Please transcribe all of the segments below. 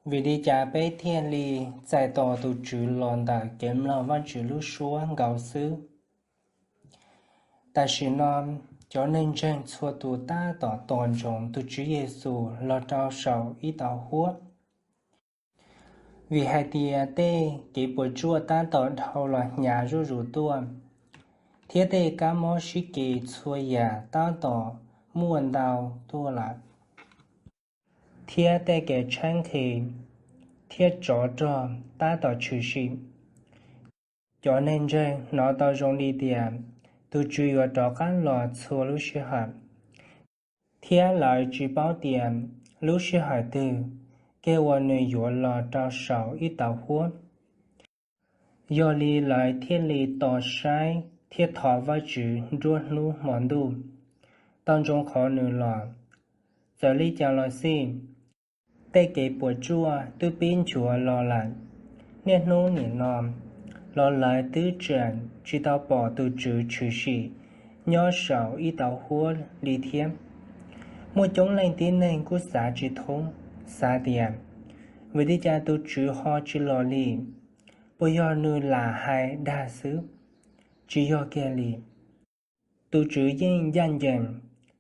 Vim li cas peb thiaj li txais tos tus Tswv los ntawm kev mloog Vajtswv lub suab nkaus xwb? Tam sim no, cov neeg ntseeg txhua tus tab tom tos ntsoov tus Tswv Yexus los rau saum ib tauv huab, vim hais tias tej kev puas tsuaj tab tom dhau los hnyav zuj zus tuaj, thiab tej kab mob sib kis txhua yam tab tom muaj ntau tuaj lawm, thiab tej kev tshaib nqhis thiab tsov rog tab tom tshwm sim. Cov neeg ntseeg hnov tau zoo li tias tus Tswv yuav rov qab los txhua lub sij hawm, thiab lawv tsis paub tias lub sij hawm twg kiag uas Nws yuav los rau saum ib tauv huab. Yog li lawv thiaj li tos saib thiab thov Vajtswv nruab hnub hmo ntuj, tos ntsoov qhov Nws los. Txawm li cas los xij, tej kev puas tsuaj twb pib nchuav los lawm. Niaj hnub nim no los lawv twb tseem tsis tau pom tus Tswv tshwm sim nyob saum ib tauv huab li thiab. Muaj coob leej tib neeg kuj xav tsis thoob, xav tias, vim li cas tus Tswv ho tsis los li? Puas yog Nws lam hais dag xwb? Tsis yog kiag li. Tus Tswv yeej ncaj ncees,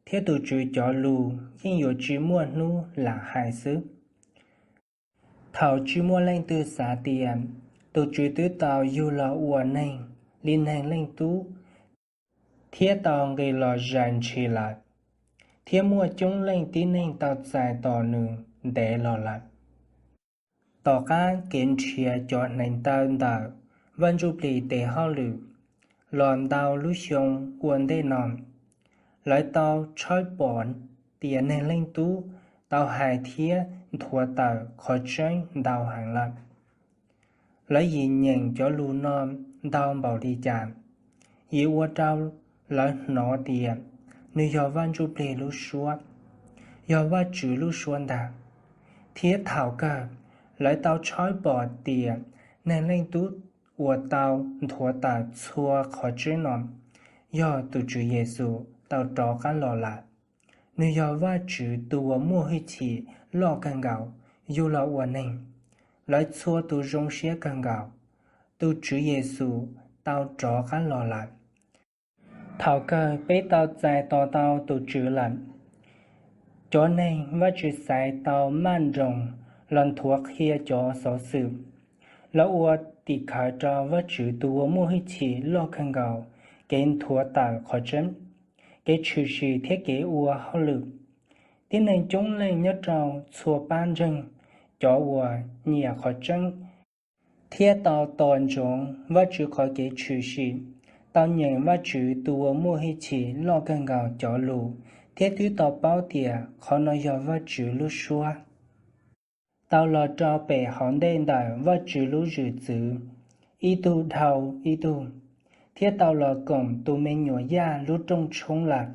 thiab tus Tswv cov lus yeej yuav tsis muaj hnub lam hais xwb. Thaum tsis muaj leej twg xav tias, tus Tswv twb tau yug los ua neeg li Neeg Leej Tub thiab tau nqis los zais ntshis lawm, thiab muaj coob leej tib neeg tau txais tos Nws ntev los lawm. Tom qab kev nrhiav cov hneev taw ntawm Vaj Ntsujplig tes hauj lwm los ntau lub xyoo ua ntej no, lawv tau tshawb pom tias Neeg Leej Tub tau hais thiab nthuav tawm qhov tseeb ntau heev lawm. Lawv yim nyeem cov lus no ntau npaum li cas, yim ua rau lawv hnov tias Nws yog Vaj Ntsujplig lub suab, yog Vajtswv lub suab ntag. Thiab thaum kawg, lawv tau tshawb pom tias Neeg Leej Tub uas tau nthuav tawm txhua qhov tseeb no yog tus Tswv Yexus tau rov qab los lawm. Nws yog Vajtswv Tus Uas Muaj Hwj Chim Loj Kawg Nkaus yug los ua neeg. Lawv txhua tus zoo siab kawg nkaus, tus Tswv Yexus tau rov qab los lawm. Thaum kawg peb tau txais tos tau tus Tswv lawm. Cov neeg Vajtswv xaiv tau maj nroos los nthuav qhia cov xov xwm. Lawv ua tim khawv rau Vajtswv Tus Uas Muaj Hwj Chim Loj Kawg Nkaus kev nthuav tawm qhov tseeb, kev tshwm sim thiab kev ua hauj lwm. Tib neeg coob leej nyob rau txhua pab ntseeg, cov uas nyiam qhov tseeb thiab tau tos ntsoov Vajtswv qhov kev tshwm sim, tau nyeem Vajtswv Tus Uas Muaj Hwj Chim Loj Kawg Nkaus cov lus thiab twb tau paub tias qhov no yog Vajtswv lub suab, tau los rau pem hauv ntej ntawm Vajtswv lub zwm txwv ib tug dhau ib tug, thiab tau los koom tus me nyuam Yaj lub rooj tshoob lawm.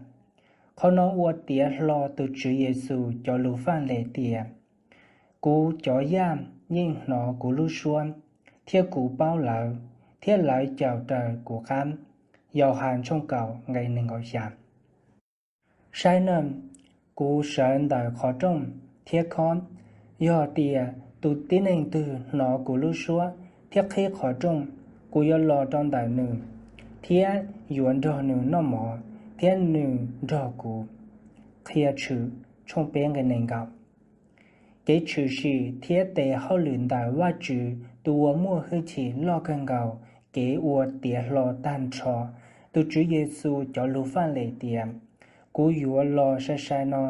Qhov no ua tiav hlo tus Tswv Yexus cov lus faj lem tias: Kuv cov yaj yeej hnov kuv lub suab, thiab kuv paub lawv, thiab lawv caum raws kuv qab. Yauhas tshooj kaum nqe nees nkaum xya. Saib nawb, kuv sawv ntawm qhov rooj thiab khob. Yog tias tus tib neeg twg hnov kuv lub suab thiab qhib qhov rooj, kuv yuav los rau ntawm nws thiab yuav nrog nws noj mov, thiab nws nrog kuv. Qhia Tshwm tshooj peb nqe nees nkaum. Kev tshwm sim thiab tes hauj lwm ntawm Vajtswv Tus Uas Muaj Hwj Chim Loj Kawg Nkaus kev ua tiav hlo tag nrho tus Tswv Yexus cov lus faj lem tias: Kuv yuav los sai sai no.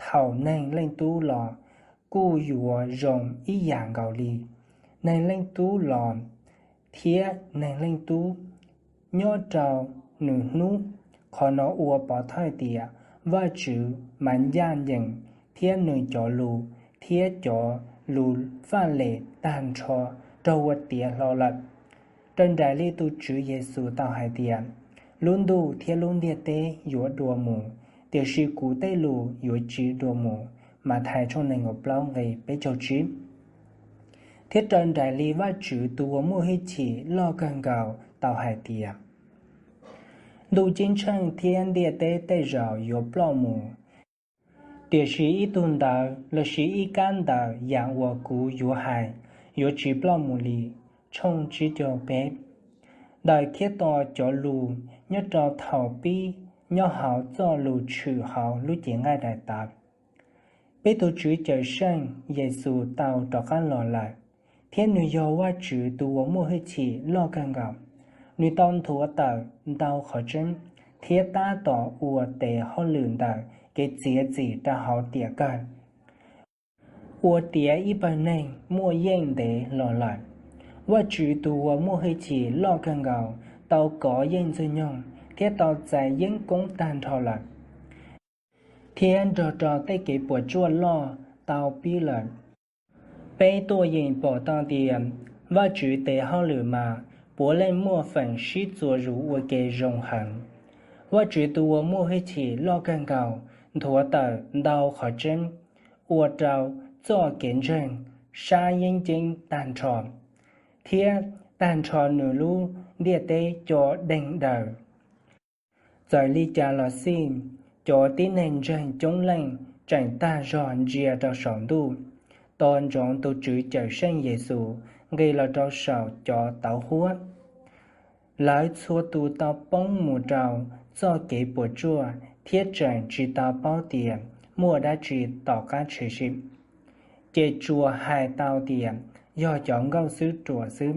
Thaum Neeg Leej Tub los, kuj yuav zoo ib yam nkaus li. Neeg Leej Tub los thiab Neeg Leej Tub nyob rau Nws hnub. Qhov no ua pov thawj tias Vajtswv mas ncaj ncees, thiab Nws cov lus thiab cov lus faj lem tag nrho raug ua tiav hlo lawm. Raws nraim li tus Tswv Yexus tau hais tias: Lub ntuj thiab lub ntiaj teb yuav dua mus, tiam sis kuv tej lus yuav tsis dua mus. Mathais tshooj nees nkaum plaub nqe peb caug tsib. Thiab raws nraim li Vajtswv Tus Uas Muaj Hwj Chim Loj Kawg Nkaus tau hais tias: Ntuj ceeb tsheej thiab ntiaj teb tej zaum yuav ploj mus, Tiam sis ib tug ntawv lossis ib kab ntawm yam uas kuv yuav hais yuav tsis ploj mus li. Tshooj tsib caug peb. Daws thiab tos cov lus nyob rau thaum pib nyob hauv txoj lus tshwm hauv lub cev nqaij daim tawv. Peb tus Tswv Cawmseej Yexus tau rov qab los lawm, thiab Nws yog Vajtswv Tus Uas Muaj Hwj Chim Loj Kawg Nkaus. Nws tau nthuav tawm ntau qhov tseeb thiab tab tom ua tes hauj lwm ntawm kev txiav txim rau hauv tiam kawg, ua tiav ib pawg neeg muaj yeej ntev los lawm. Vajtswv Tus Uas Muaj Hwj Chim Loj Kawg Nkaus tau kov Yeej Ntxwg nyoog thiab tau txais yeeb koob tag nrho lawm, thiab nrog rau tej kev puas tsuaj loj tau pib lawm. Peb tuaj yeem pom tau tias Vajtswv tes hauj lwm mas puav leej muaj feem sib txuas zus ua ke zoo heev. Vajtswv Tus Uas Muaj Hwj Chim Loj Kawg Nkaus nthuav tawm ntau qhov tseeb, ua rau txoj kev ntseeg sab yeeb ceeb tag nrho, thiab tag nrho nws lub ntiaj teb co deeg daws. Txawm li cas los xij, cov tib neeg ntseeg coob leej tseem tag zog ntsia rau saum ntuj, tos ntsoov tus Tswv Cawmseej Yexus nqis los rau saum cov tauv huab. Lawv txhua tus tau poob mus rau txoj kev puas tsuaj thiab tseem tsis tau paub tias muaj dab tsi tom qab tshwm sim, ces tsuas hais tau tias yog cov nkauj xwb ruam xwb.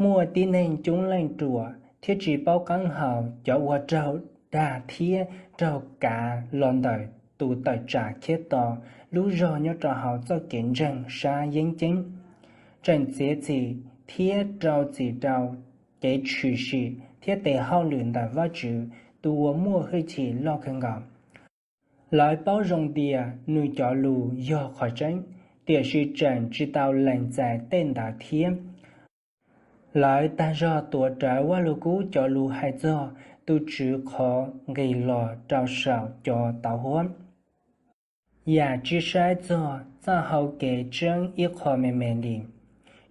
Muaj tib neeg coob leej ruam thiab tsis paub qab hau, cov uas raug dag thiab raug kav los ntawm tus tawm tsam Khetos lub zog nyob rau hauv txoj kev ntseeg sab yeeb ceeb, tseem txiav txim thiab rau txim rau kev tshwm sim thiab tes hauj lwm ntawm Vajtswv Tus Uas Muaj Hwj Chim Loj Kawg Nkaus. Lawv paub zoo tias Nws cov lus yog qhov tseeb, tiam sis tseem tsis tau lees txais tej ntawd thiab. Lawv tag zog tuav rawv Vajluskub cov lus hais txog tus Tswv qhov nqis los rau saum cov tauv huab, yam tsis saib txog txoj hau kev tseeb ib qho me me li,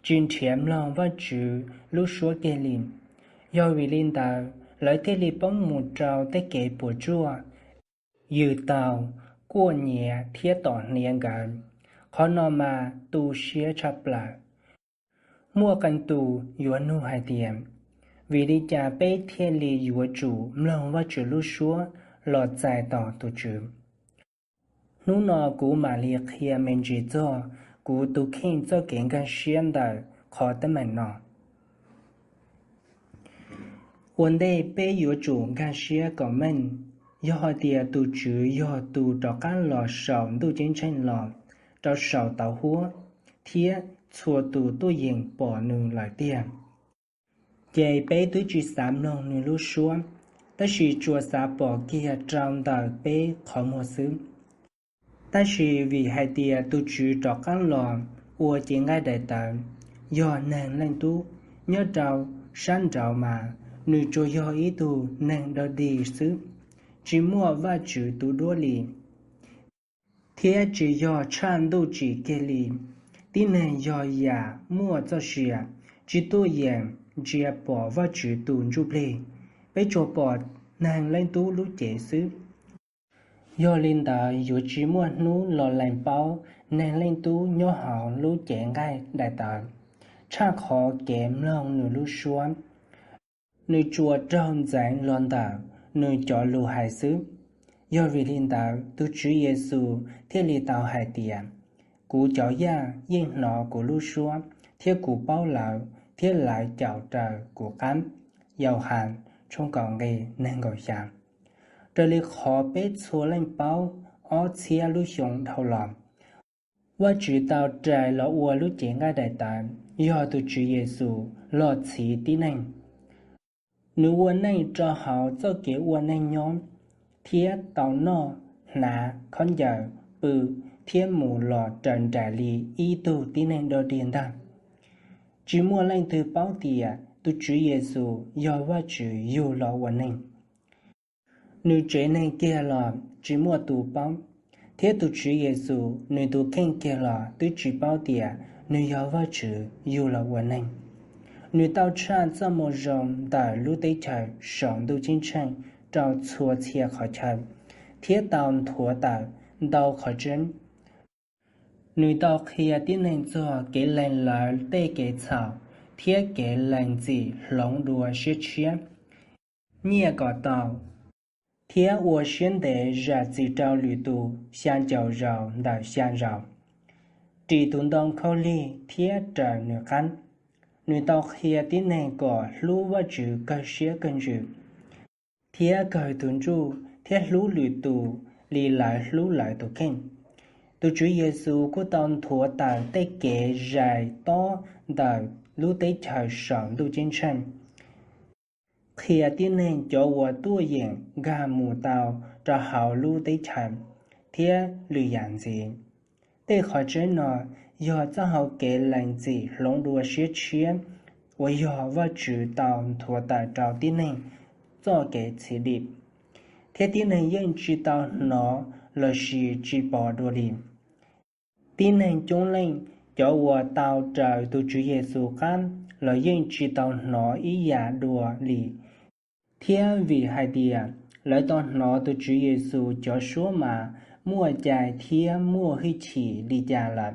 tsis nrhiav mloog Vajtswv lub suab kiag li. Yog vim li ntawd lawv thiaj li poob mus rau tej kev puas tsuaj, yws taus, quaj nyiav thiab tom hniav nkawd. Qhov no mas tu siab tshaj plaws. Muaj qee tus yuav nug hais tias, vim li cas peb thiaj li yuav tsum mloog Vajtswv lub suab los txais tos tus Tswv? Hnub no kuv mam li qhia me ntsis txog kuv tus kheej txoj kev nkag siab ntawm qhov teeb meem no. Ua ntej peb yuav tsum nkag siab kom meej, yog hais tias tus Tswv yog tus rov qab los saum ntuj ceeb tsheej los rau saum tauv huab, thiab txhua tus tuaj yeem pom Nws lawm tiag, ces peb twb tsis xav mloog Nws lub suab, tab sis tsuas xav pom kiag rau ntawm peb qhov muag xwb. Tab sis vim hais tias tus Tswv rov qab los ua cev nqaij daim tawv, yog Neeg Leej Tub nyob rau sab nraud mas, Nws tsuas yog ib tug neeg dog dig xwb, tsis muaj Vajtswv tus duab li, thiab tsis yog tshaj ntuj tsim kiag li. Tib neeg yog yam muaj txoj sia, tsis tuaj yeem ntsia pom Vajtswv tus NtsujPlig, peb tsuas pom Neeg Leej Tub lub cev xwb. Yog li ntawd yuav tsis muaj hnub los lees paub Neeg Leej Tub nyob hauv lub cev nqaij daim tawv, tshaj qhov kev mloog Nws lub suab. Nws tsuas raug ntxeev los ntawm Nws cov lus hais xwb. Yog vim li ntawd tus Tswv Yexus thiaj li tau hais tias, Kuv cov yaj yeej hnov kuv lub suab, thiab kuv paub lawv, thiab lawv caum raws kuv qab. Yauhas tshooj kaum nqe nees nkaum xya. Raws li qhov peb txhua leej paub, ob txhiab lub xyoo dhau los, Vajtswv tau rais los ua lub cev nqaij daim tawv yog tus Tswv Yexus los txhiv tib neeg. Nws ua neej rau hauv txoj kev ua neej nyob, thiab tau noj, hnav, khaub ncaws, pw, thiab mus los raws nraim li ib tug tib neeg dog dig ntag. Tsis muaj leej twg paub tias tus Tswv Yexus yog Vajtswv yug los ua neeg. Nws tsev neeg kiag los tsis muaj tus paub, thiab tus Tswv Yexus Nws tus kheej kiag los twb tsis paub tias Nws yog Vajtswv yug los ua neeg. Nws tau tshaj txoj moo zoo ntawm lub teb chaws saum ntuj ceeb tsheej rau txhua txhia qhov chaw, thiab tau nthuav tawm ntau qhov tseeb. Nws tau qhia tib neeg txog kev lees lawv tej kev txhaum thiab kev lees txim hloov dua siab tshiab, nyiaj kom tau, thiab ua siab ntev zam txim rau lwm tus xya caum zaus ntawm xya zaus, ris tus ntoo khaub lig thiab raws nws qab. Nws tau qhia tib neeg kom hlub Vajtswv kawg siab kawg ntsws thiab kawg tus ntsuj, thiab hlub lwm tus li lawv hlub lawv tus kheej. Tus Tswv Yexus kuj tau nthuav tawm tej kev zais tob ntawm lub teb chaws saum ntuj ceeb tsheej, qhia tib neeg cov uas tuaj yeem nkag mus tau rau hauv lub teb chaws thiab lwm yam ntxiv. Tej qhov tseeb no yog txoj hau kev lees txim hloov dua siab tshiab uas yog Vajtswv tau nthuav tawm rau tib neeg txoj kev txhiv dim, thiab tib neeg yeej tsis tau hnov lossis tsis pom dua li. Tib neeg coob leej, cov uas tau raws tus Tswv Yexus qab, los yeej tsis tau hnov ib yam dua li, thiab vim hais tias lawv tau hnov tus Tswv Yexus cov suab mas muaj cai thiab muaj hwj chim li cas lawm,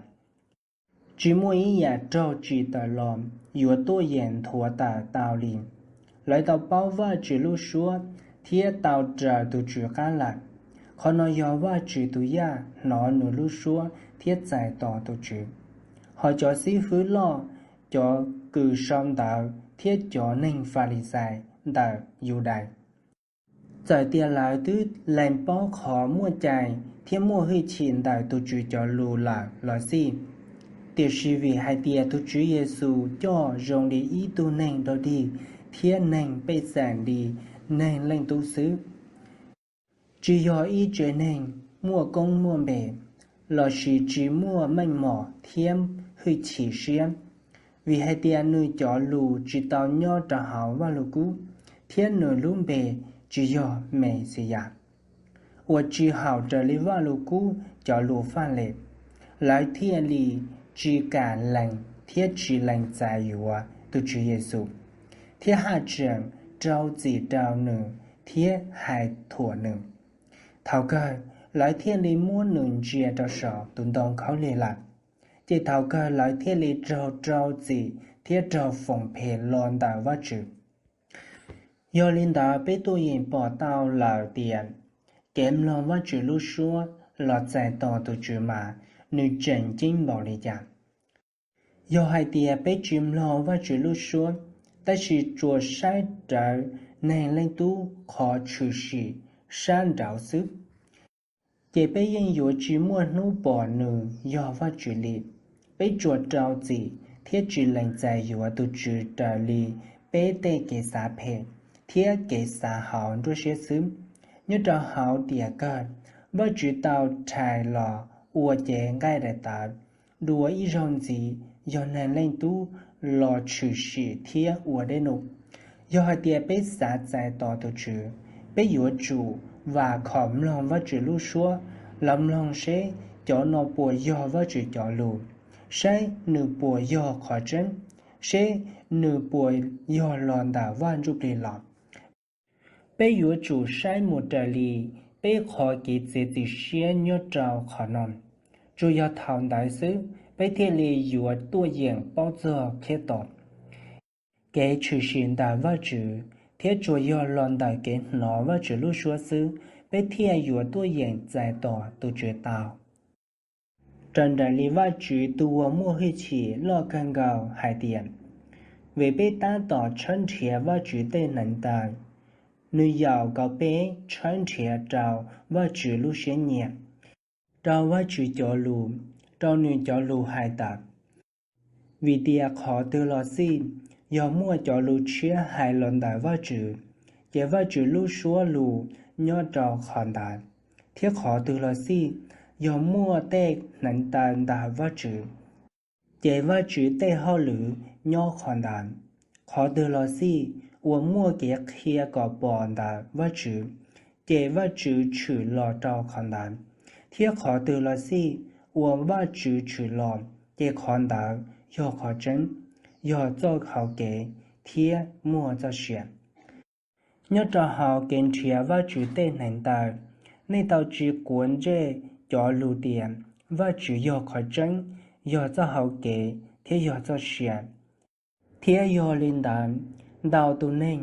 tsis muaj ib yam raug tsim tawm los yuav tuaj yeem nthuav tawm tau li. Lawv tau paub Vajtswv lub suab thiab tau raws tus Tswv qab lawm. Qhov no yog Vajtswv tus yaj hnov nws lub suab thiab txais tos tus Tswv. Hos cov xib fwb loj, cov kws sau ntawv, thiab cov neeg Falixais ntawm Yudais, txawm tias lawv twb lees paub qhov muaj cai thiab muaj hwj chim ntawm tus Tswv cov lus lawm los xij, tiam sis vim hais tias tus Tswv Yexus coj zoo li ib tug neeg dog dig thiab neeg pej xeem li Neeg Leej Tub xwb, tsis yog ib tsev neeg muaj koob muaj npe, lossis tsis muaj meej mom thiab hwj chim siab, vim hais tias nws cov lus tsis tau nyob rau hauv Vajluskub, thiab nws lub npe tsis yog Mexiyas, uas tsis haum raws li Vajluskub cov lus faj lem, lawv thiaj li tsis kam lees thiab tsis lees txais yuav tus Tswv Yexus, thiab haj tseem rau txim rau nws thiab hais thuam nws. Thaum kawg, lawv thiaj li muab nws ntsia rau saum tus ntoo khaub lig lawm, ces thaum kawg lawv thiaj li raug rau txim thiab raug foom phem los ntawm Vajtswv. Yog li ntawd, peb tuaj yeem pom tau lawm tias kev mloog Vajtswv lub suab los txais tos tus Tswv mas nws tseem ceeb npaum li cas. Yog hais tias peb tsis mloog Vajtswv lub suab, tab sis tsuas saib rawv Neeg Leej Tub qhov tshwm sim sab nraud xwb, ces peb yeej yuav tsis muaj hnub pom Nws yog Vajtswv li. Peb tsuas rau txim thiab tsis lees txais yuav tus Tswv raws li peb tej kev xav phem thiab kev xav hauv nruab siab xwb. Nyob rau hauv tiam kawg, Vajtswv tau rhais los ua cev nqaij daim tawv dua ib zaug ntxiv yog Neeg Leej Tub los tshwm sim thiab ua dej num. Yog hais tias peb xav txais tos tus Tswv, peb yuav tsum vam khom mloog Vajtswv lub suab, los mloog seb cov no puas yog Vajtswv cov lus, saib nws puas yog qhov tseeb, seb nws puas yog los ntawm Vaj Ntsujplig los. Peb yuav tsum saib mus raws li peb qhov kev txiav txim siab nyob rau qhov no. Tsuas yog thaum ntawd xwb peb thiaj li yuav tuaj yeem paub txog Khetos, kev tshwm sim ntawm Vajtswv, thiab tsuas yog los ntawm kev hnov Vajtswv lub suab xwb peb thiaj yuav tuaj yeem txais tos tus Tswv tau. Raws nraim li Vajtswv Tus Uas Muaj Hwj Chim Loj Kawg Nkaus hais tias, vim peb tab tom tshawb nrhiav Vajtswv tej hneev taw, nws yaum kom peb tshawb nrhiav rau Vajtswv lub siab nyiam, rau Vajtswv cov lus, rau nws cov lus hais tawm. Vim tias qhov twg los xij, yog muaj cov lus tshiab hais los ntawm Vajtswv, ces Vajtswv lub suab lus nyob rau qhov ntawd, thiab qhov twg los xij, yog muaj tej hneev taw ntawm Vajtswv, ces Vajtswv tej hauj lwm nyob qhov ntawd. Qhov twg los xij, uas muaj kev qhia kom pom ntawm Vajtswv, ces Vajtswv tshwm los rau qhov ntawd, thiab qhov twg los xij, uas Vajtswv tshwm los, ces qhov ntawd yog qhov tseeb, yog txoj hau kev, thiab muaj txoj sia. Nyob rau hauv kev nrhiav Vajtswv tej hneev taw, Nej tau tsis quav ntsej cov lus tias Vajtswv yog qhov tseeb, yog txoj hau kev, thiab yog txoj sia. Thiab yog li ntawd, ntau tus neeg,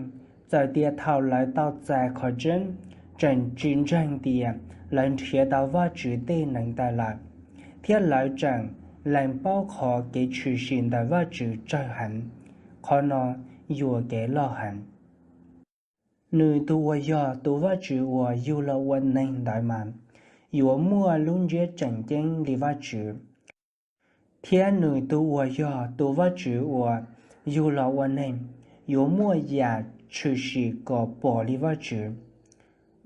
txawm tias thaum lawv tau txais qhov tseeb, tseem tsis ntseeg tias lawv nrhiav tau Vajtswv tej neev taw lawm, thiab lawv tseem lees paub qhov kev tshwm sim ntawm Vajtswv tsawg heev. Qhov no yuam kev loj heev. Nws tus uas yog tus Vajtswv uas yug los ua neeg ntawd mas yuav muaj lub ntsiab tseem ceeb li Vajtswv, thiab nws tus uas yog tus Vajtswv uas yug los ua neeg yuav muaj yam tshwm sim kom pom li Vajtswv.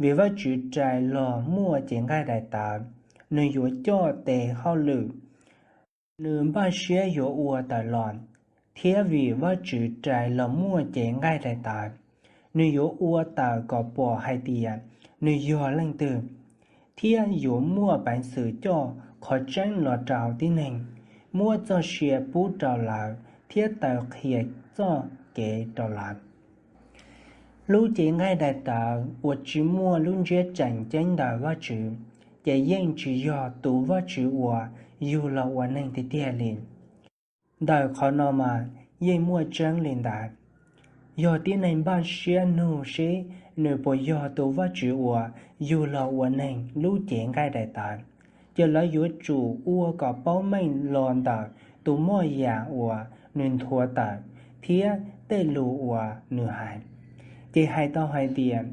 Vim Vajtswv rais los muaj cev nqaij daim tawv, nws yuav coj tes hauj lwm. Nws npaj siab yuav ua tawm los, thiab vim Vajtswv rais los muaj cev nqaij daim tawv, nws yuav ua tawm kom pom hais tias nws yog leej twg, thiab yuav muaj peev xwm coj qhov tseeb los rau tib neeg, muab txoj sia pub rau lawv thiab taw qhia txoj kev rau lawv. Lub cev nqaij daim tawv uas tsis muaj lub ntsiab tseem ceeb ntawm Vajtswv ces yeej tsis yog tus Vajtswv uas yug los ua neeg tiag tiag li. Ntawm qhov no mas yeej muaj tseeb li ntawd. Yog tib neeg npaj siab nug seb nws puas yog tus Vajtswv uas yug los ua neeg lub cev nqaij daim tawv, ces lawv yuav tsum ua kom paub meej los ntawm tus moj yam uas nws nthuav tawm thiab tej lus uas nws hais. Ces hais tau hais tias,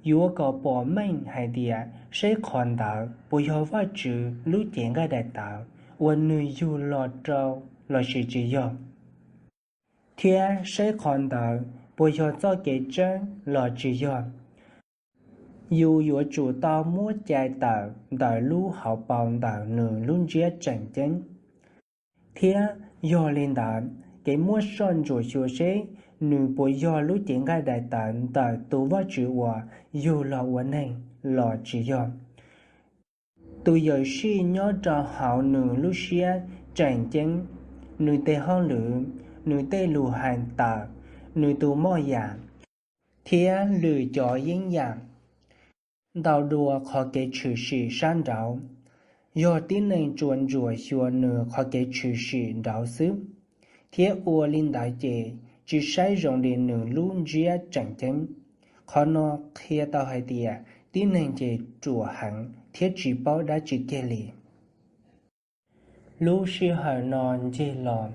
yuav kom pom meej hais tias seb qhov ntawd puas yog Vajtswv lub cev nqaij daim tawv uas nws yug los rau lossis tsis yog, thiab seb qhov ntawd puas yog txoj kev tseeb los tsis yog. Yus yuav tsum tau muab cais tawm ntawm lub hauv paus ntawm nws lub ntsiab tseem ceeb. Thiab yog li ntawd, kev muab soj ntsuam xyuas seb nws puas yog lub cev nqaij daim tawv ntawm tus Vajtswv uas yug los ua neeg los tsis yog, tus yawm sij nyob rau hauv nws lub siab tseem ceeb, nws tes hauj lwm, nws tej lus hais tawm, nws tus moj yam, thiab lwm cov yeeb yam, ntau dua qhov kev tshwm sim sab nraud. Yog tib neeg tsuas ntsuam xyuas nws qhov kev tshwm sim nraud xwb, thiab ua li ntawd ces tsis saib zoo li nws lub ntsiab tseem ceeb, qhov no qhia tau hais tias tib neeg ces ruam heev thiab tsis paub dab tsi kiag li. Lub sij hawm no ncig los,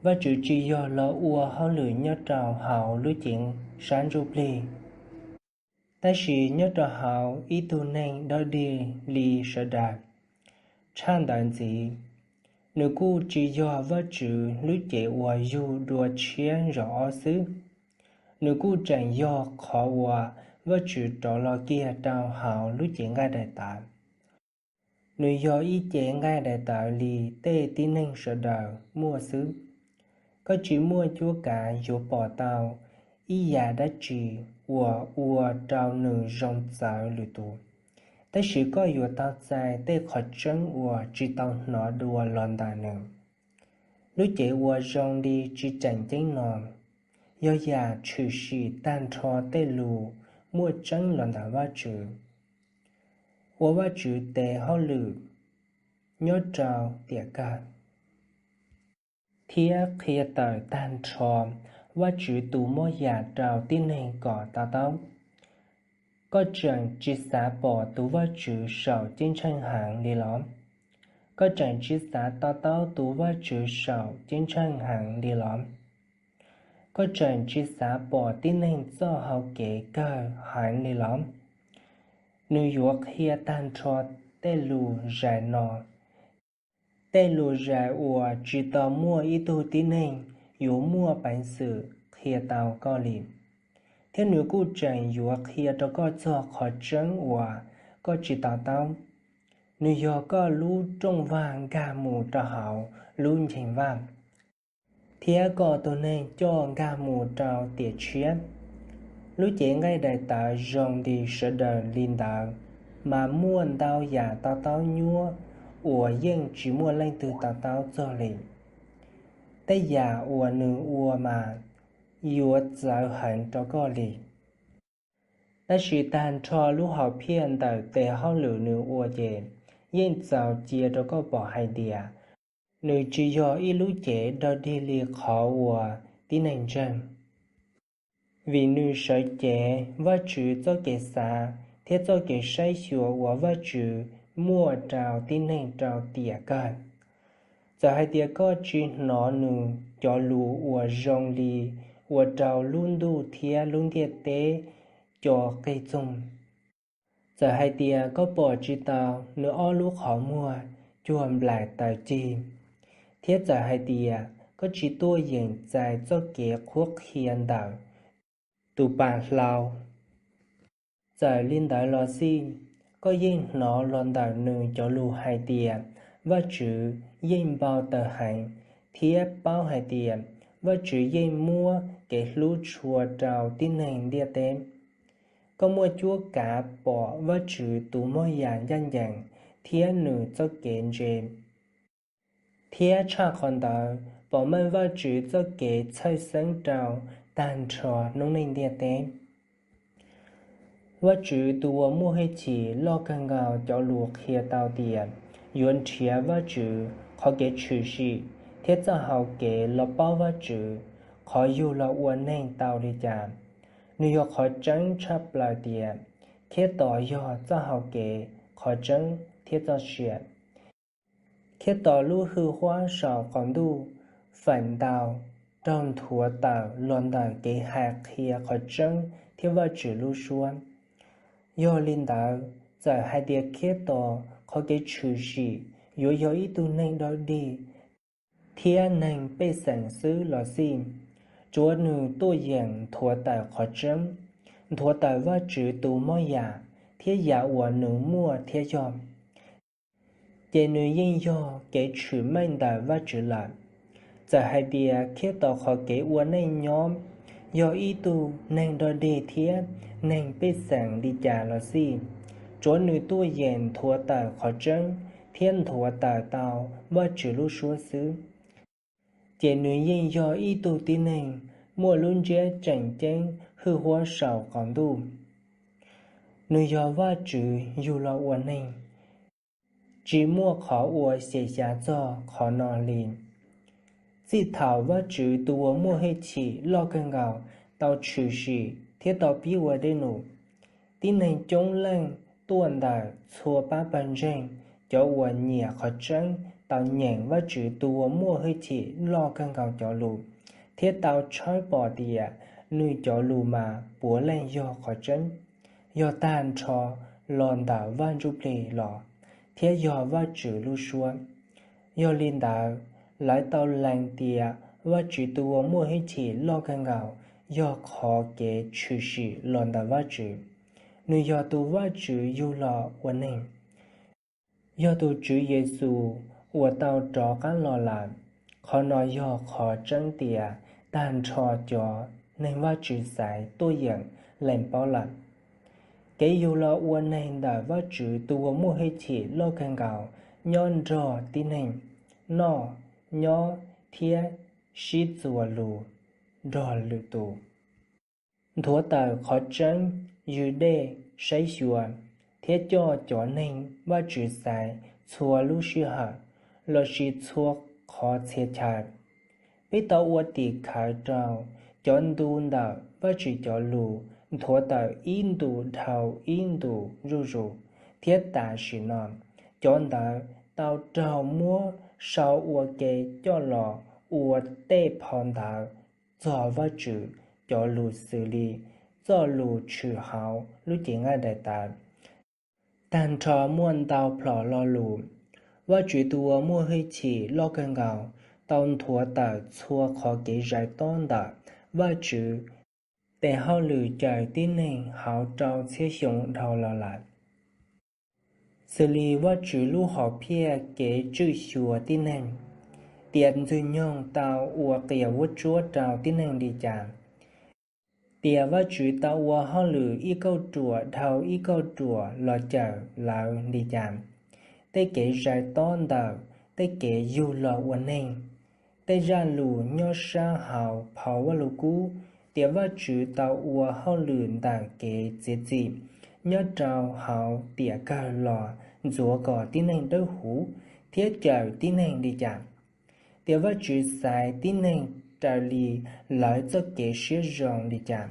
Vajtswv tsis yog los ua hauj lwm nyob rau hauv lub cev sab ntsuj plig, tab sis nyob rau hauv ib tug neeg dog dig li sawv daws. Tshaj ntawd ntxiv, nws kuj tsis yog Vajtswv lub cev uas yug dua tshiab zaum ob xwb, nws kuj tseem yog qhov uas Vajtswv rov los kiag rau hauv lub cev nqaij daim tawv. Nws yog ib cev nqaij daim tawv li tej tib neeg sawv daws muaj xwb. Koj tsis muaj cuab kav yuav pom tau ib yam dab tsi uas ua rau nws zoo txawv lwm tus, tab sis koj yuav tau txais tej qhov tseeb uas tsis tau hnov dua los ntawm nws. Lub cev uas zoo li tsis tseem ceeb no yog yam tshwm sim tag nrho tej lus muaj tseeb los ntawm Vajtswv, ua Vajtswv tes hauj lwm nyob rau tiam kawg, thiab qhia tawm tag nrho Vajtswv tus moj yam rau tib neeg kom to taub. Koj tseem tsis xav pom tus Vajtswv saum ceeb tsheej heev li los? Koj tseem tsis xav to taub tus Vajtswv saum ceeb tsheej heev li los? Koj tseem tsis xav pom tib neeg txoj hau kev kawg heev li los? Nws yuav qhia tag nrho tej lus zais no, tej lus zais uas tsis tau muaj ib tug tib neeg yuav muaj peev xwm qhia tau koj li. Thiab nws kuj tseem yuav qhia rau koj txog qhov tseeb uas koj tsis to taub. Nws yog koj lub rooj vag nkag mus rau hauv lub nceeg vaj, thiab koj tus neeg coj nkag mus rau tiam tshiab. Lub cev nqaij daim tawv zoo li sawv daws li ntawd, mas muaj ntau yam to taub nyuaj uas yeej tsis muaj leej twg to taub txog li. Tej yam uas nws ua mas yuav txawv heev rau koj li. Tab sis tag nrho lub hom phiaj ntawm tes hauj lwm nws ua ces yeej txaus cia rau koj pom hais tias nws tsis yog ib lub cev dog dig li qhov uas tib neeg ntseeg, vim nws sawv cev Vajtswv txoj kev xav thiab txoj kev saib xyuas uas Vajtswv muaj rau tib neeg rau tiam kawg. Txawm hais tias koj tsis hnov nws cov lus uas zoo li ua rau lub ntuj thiab lub ntiaj teb co qig txoog, txawm hais tias koj pom tsis tau nws ob lub qhov muag cuag nplaim taws cig, thiab txawm hais tias koj tsis tuaj yeem txais txoj kev qhuab qhia ntawm tus pas hlau, txawm li ntawd los xij, koj yeej hnov los ntawm nws cov lus hais tias Vajtswv yeej npau taws heev, thiab paub hais tias Vajtswv yeej muab kev hlub tshua rau tib neeg ntiaj teb. Koj muaj cuab kav pom Vajtswv tus moj yam ncaj ncees thiab nws txoj kev ntse, thiab tshaj qhov ntawd pom meej Vajtswv txoj kev txhawj xeeb rau tag nrho noob neej ntiaj teb. Vajtswv Tus Uas Muaj Hwj Chim Loj Kawg Nkaus cov lus qhia tau tias yuav nrhiav Vajtswv, qhov kev tshwm sim, thiab txoj hau kev los paub Vajtswv, qhov yug los ua neeg tau li cas. Nws yog qhov tseeb tshaj plaws tias Khetos yog txoj hau kev, qhov tseeb, thiab txoj sia. Khetos lub hwj huaj saum qaum ntuj feem ntau raug nthuav tawm los ntawm kev hais qhia qhov tseeb thiab Vajtswv lub suab. Yog li ntawd, txawm hais tias Khetos qhov kev tshwm sim yuav yog ib tug neeg dog dig thiab neeg pej xeem xwb los xij, tsuav nws tuaj yeem nthuav tawm qhov tseeb, nthuav tawm Vajtswv tus moj yam thiab yam uas Nws muaj thiab yog, ces nws yeej yog kev tshwm meej ntawm Vajtswv lawm. Txawm hais tias Khetos qhov kev ua neej nyob yog ib tug neeg dog dig thiab neeg pej xeem li cas los xij, tsuav nws tuaj yeem nthuav tawm qhov tseeb thiab nthuav tawm tau Vajtswv lub suab xwb, ces nws yeej yog ib tug tib neeg muaj lub ntsiab tseem ceeb hwj huaj saum qaum ntuj. Nws yog Vajtswv yug los ua neeg, tsis muaj qhov ua xyem xyav txog qhov no li. Txij thaum Vajtswv Tus Uas Muaj Hwj Chim Loj Kawg Nkaus tau tshwm sim thiab tau pib ua dej num, tib neeg coob leej tuaj ntawm txhua pab pawg ntseeg, cov uas nyiam qhov tseeb tau nyeem Vajtswv Tus Uas Muaj Hwj Chim Loj Kawg Nkaus cov lus, thiab tau tshawb pom tias Nws cov lus mas puav leej yog qhov tseeb, yog tag nrho los ntawm Vaj Ntsujplig los, thiab yog Vajtswv lub suab. Yog li ntawd, lawv tau lees tias Vajtswv Tus Uas Muaj Hwj Chim Loj Kawg Nkaus yog qhov kev tshwm sim los ntawm Vajtswv, Nws yog tus Vajtswv yug los ua neeg, yog tus Tswv Yexus uas tau rov qab los lawm. Qhov no yog qhov tseeb tias tag nrho cov neeg Vajtswv xaiv tuaj yeem lees paub lawm. Kev yug los ua neeg ntawm Vajtswv Tus Uas Muaj Hwj Chim Loj Kawg Nkaus nyob nrog tib neeg, noj, nyob, thiab sib txuas lus nrog lwm tus, nthuav tawm qhov tseeb, yws dej, saib xyuas, thiab coj cov neeg Vajtswv xaiv txhua lub sij hawm lossis txhua qhov txhia chaw. Peb tau ua tim khawv rau cov ntu ntawm Vajtswv cov lus nthuav tawm ib ntu dhau ib ntu zuj zus, thiab tam sim no cov ntawd tau raug muab sau ua ke coj los ua tej phau ntawv txog Vajtswv cov lus xws li Txojlus Tshwm Hauv Lub Cev Nqaij Daim Tawv. Tag nrho muaj ntau plhom lo lus. Vajtswv Tus Uas Muaj Hwj Chim Loj Kawg Nkaus tau nthuav tawm txhua qhov kev zais tob ntawm Vajtswv tes hauj lwm cawm tib neeg hauv rau txhiab xyoo dhau los lawm, xws li Vajtswv lub hom phiaj kev tswj xyuas tib neeg, tias Ntxwg nyoog tau ua qias vuab tsuab rau tib neeg li cas, tias Vajtswv tau ua hauj lwm ib kauj ruam dhau ib kauj ruam los cawm lawv li cas, tej kev zais tob ntawm tej kev yug los ua neeg, tej zaj lus nyob sab hauv phau Vajluskub tias Vajtswv tau ua hauj lwm ntawm kev txiav txim nyob rau hauv tiam kawg los ntxuav kom tib neeg dawb huv thiab cawm tib neeg li cas, tias Vajtswv xaiv tib neeg raws li lawv txoj kev siab zoo li cas,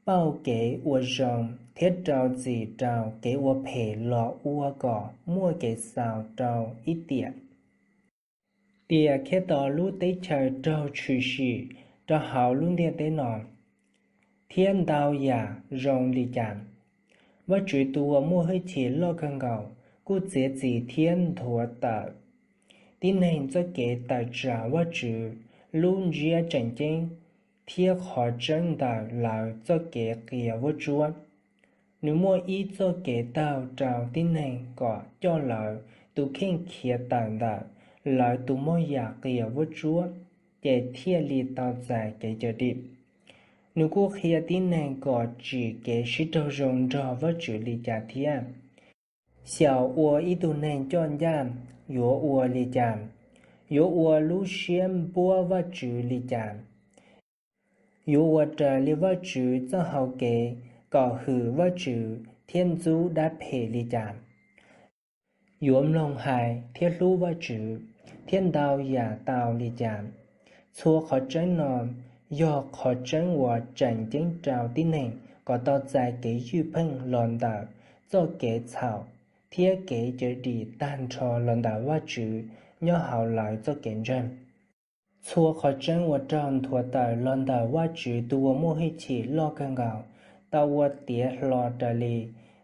pauj kev ua zoo thiab rau txim rau kev ua phem los ua kom muaj kev xaus rau ib tiam, tias Khetos lub teb chaws raug tshwm sim rau hauv lub ntiaj teb no, thiab ntau yam zoo li cas. Vajtswv Tus Uas Muaj Hwj Chim Loj Kawg Nkaus kuj txiav txim thiab nthuav tawm tib neeg txoj kev tawm tsam Vajtswv lub ntsiab tseem ceeb thiab qhov tseeb ntawm lawv txoj kev qia vuab tsuab. Nws muab ib txoj kev taug rau tib neeg kom coj lawv tus kheej khiav tawm ntawm lawv tus moj yam qia vuab tsuab ces thiaj li tau txais kev cawm dim. Nws kuj qhia tib neeg kom tsim kev sib raug zoo nrog Vajtswv li cas thiab. Xyaum ua ib tug neeg coj ncaj yuav ua li cas? Yuav ua lub siab npuab Vajtswv li cas? Yuav ua raws li Vajtswv txoj hau kev kom hwm Vajtswv thiab ntxub dab phem li cas? Yuav mloog hais thiab hlub Vajtswv thiab ntau yam tau li cas? Txhua qhov tseeb no yog qhov tseeb uas tseem ceeb rau tib neeg kom tau txais kev ywj pheej los ntawm txoj kev txhaum thiab kev cawm dim tag nrho los ntawm Vajtswv nyob hauv lawv txoj kev ntseeg. Txhua qhov tseeb uas raug nthuav tawm los ntawm Vajtswv Tus Uas Muaj Hwj Chim Loj Kawg Nkaus tau ua tiav hlo raws li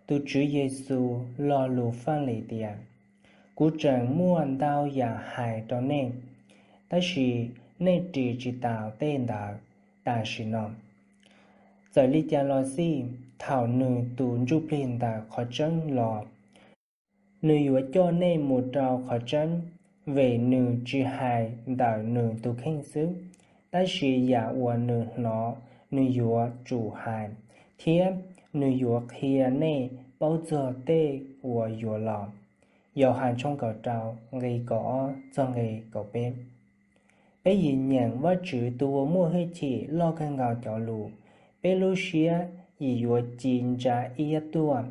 tus Tswv Yexus lo lus faj lem tias: Kuv tseem muaj ntau yam hais rau nej, tab sis nej ris tsis taus tej ntawd tam sim no. Txawm li cas los xij, thaum Nws tus Ntsujplig ntawm qhov tseeb los, Nws yuav coj nej mus rau qhov tseeb, vim Nws tsis hais ntawm Nws tus kheej xwb, tab sis yam uas Nws hnov Nws yuav tsum hais, thiab Nws yuav qhia nej paub txog tej uas yuav los Yauhas tshooj kaum rau, nqe kaum ob txog nqe kaum peb. Peb yim nyeem Vajtswv Tus Uas Muaj Hwj Chim Loj Kawg Nkaus cov lus, peb lub siab yim yuav ci ntsa iab tuaj,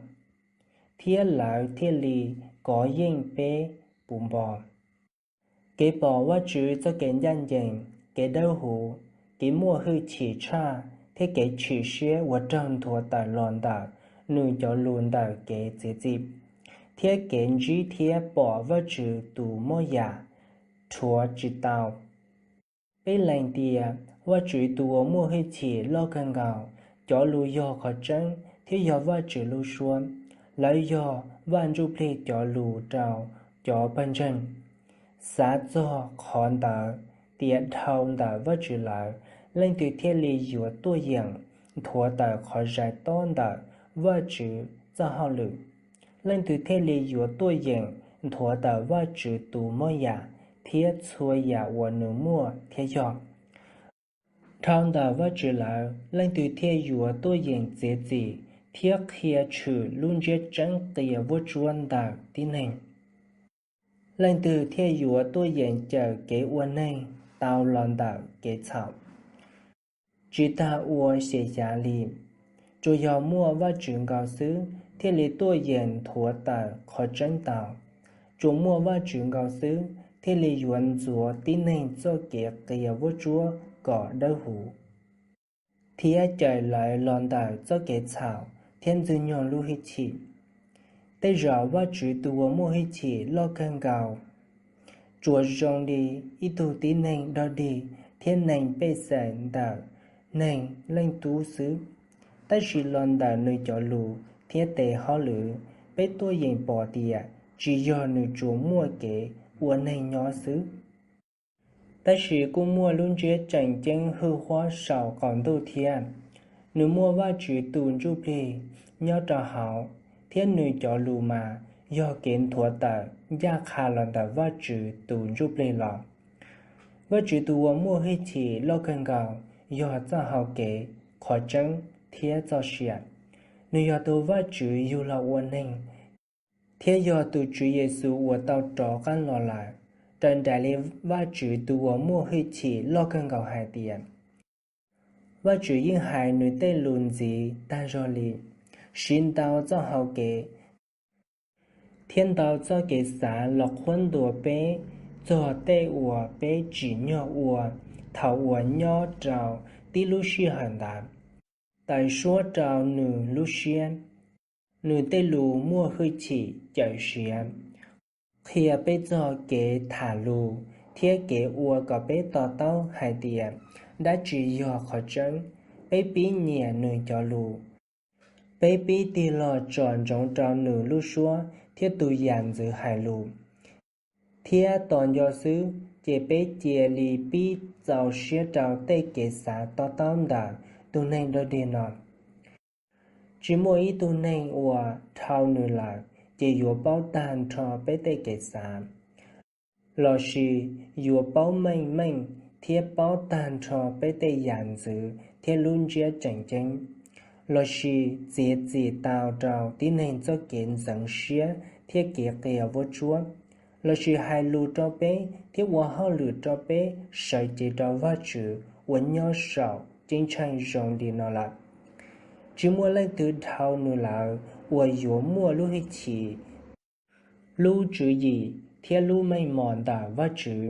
thiab lawv thiaj li kov yeej peb puv npo. Kev pom Vajtswv txoj kev ncaj ncees, kev dawb huv, kev muaj hwj chim tshaj thiab kev tshwm siab uas raug nthuav tawm los ntawm Nws cov lus ntawm kev txiav txim, thiab kev ntsib thiab pom Vajtswv tus moj yam rhuav tsis tau. Peb lees tias Vajtswv Tus Uas Muaj Hwj Chim Loj Kawg Nkaus cov lus yog qhov tseeb thiab yog Vajtswv lub suab. Lawv yog Vaj Ntsujplig cov lus rau cov pawg ntseeg. Xav txog qhov ntawd tias dhau ntawm Vajtswv lawm, leej twg thiaj li yuav tuaj yeem nthuav tawm qhov zais tob ntawm Vajtswv txoj hauj lwm? Leej twg thiaj li yuav tuaj yeem nthuav tawm Vajtswv tus moj yam thiab txhua yam uas Nws muaj thiab yog? Dhau ntawm Vajtswv lawm, leej twg thiaj yuav tuaj yeem txiav txim thiab qhia tshwm lub ntsiab tseeb qia vuab tsuab ntawm tib neeg? Leej twg thiaj yuav tuaj yeem cawm kev ua neeg tau los ntawm kev txhaum? Tsis tas ua xyem xyav li, tsuas yog muaj Vajtswv nkaus xwb thiaj li tuaj yeem nthuav tawm qhov tseeb tau. Tsuas muaj Vajtswv nkaus xwb thiaj li yuav ntxuav tib neeg txoj kev qia vuab tsuab kom dawb huv, thiab cawm lawv los ntawm txoj kev txhaum thiab Ntxwg nyoog lub hwj chim. Tej zaum Vajtswv Tus Uas Muaj Hwj Chim Loj Kawg Nkaus tsuas zoo li ib tug tib neeg dog dig thiab neeg pej xeem ntawm Neeg Leej Tub xwb. Tab sis los ntawm Nws cov lus thiab tes hauj lwm, peb tuaj yeem pom tias tsis yog Nws tsuas muaj kev ua neeg nyob xwb, tab sis kuj muaj lub ntsiab tseem ceeb hwj huaj saum qaum ntuj thiab. Nws muaj Vajtswv tus Ntsujplig nyob rau hauv, thiab Nws cov lus mas yog kev nthuav tawm ncaj qha los ntawm Vajtswv tus Ntsujplig los. Vajtswv Tus Uas Muaj Hwj Chim Loj Kawg Nkaus yog txoj hau kev, qhov tseeb, thiab txoj sia. Nws yog tus Vajtswv yug los ua neeg thiab yog tus Tswv Yexus uas tau rov qab los lawm, raws nraim li Vajtswv Tus Uas Muaj Hwj Chim Loj Kawg Nkaus hais tias: Vajtswv yeej hais Nws tej lus ntxiv tag zog li, siv ntau txoj hau kev thiab ntau txoj kev xav los qhuab ntuas peb txog tej uas peb tsim nyog ua thaum uas nyob rau tib lub sij hawm ntawd. Tawm suab rau Nws lub siab, Nws tej lus muaj hwj chim cawm siav qhia peb txog kev tham lus thiab kev ua kom peb to taub hais tias dab tsi yog qhov tseeb. Peb pib nyiam Nws cov lus, peb pib tig los tsom ntsoov rau Nws lub suab thiab tus yam ntxwv hais lus, thiab tos nco xwb ces peb cia li pib txaus siab rau tej kev xav to taub ntawm tus neeg dog dig no. Tsis muaj ib tug neeg uas dhau Nws lawm ces yuav paub tag nrho peb tej kev xav, los sis yuav paub meej meej thiab paub tag nrho peb tej yam ntxwv thiab lub ntsiab tseem ceeb, los sis txiav txim tau rau tib neeg txoj kev ntxeev siab thiab kev qia vuab tsuab, los sis hais lus rau peb thiab ua hauj lwm rau peb sawv cev rau Vajtswv uas nyob saum ceeb tsheej zoo li no lawm. Tsis muaj leej twg dhau Nws lawm uas yuav muaj lub hwj chim, lub tswv yim thiab lub meej mom ntawm Vajtswv,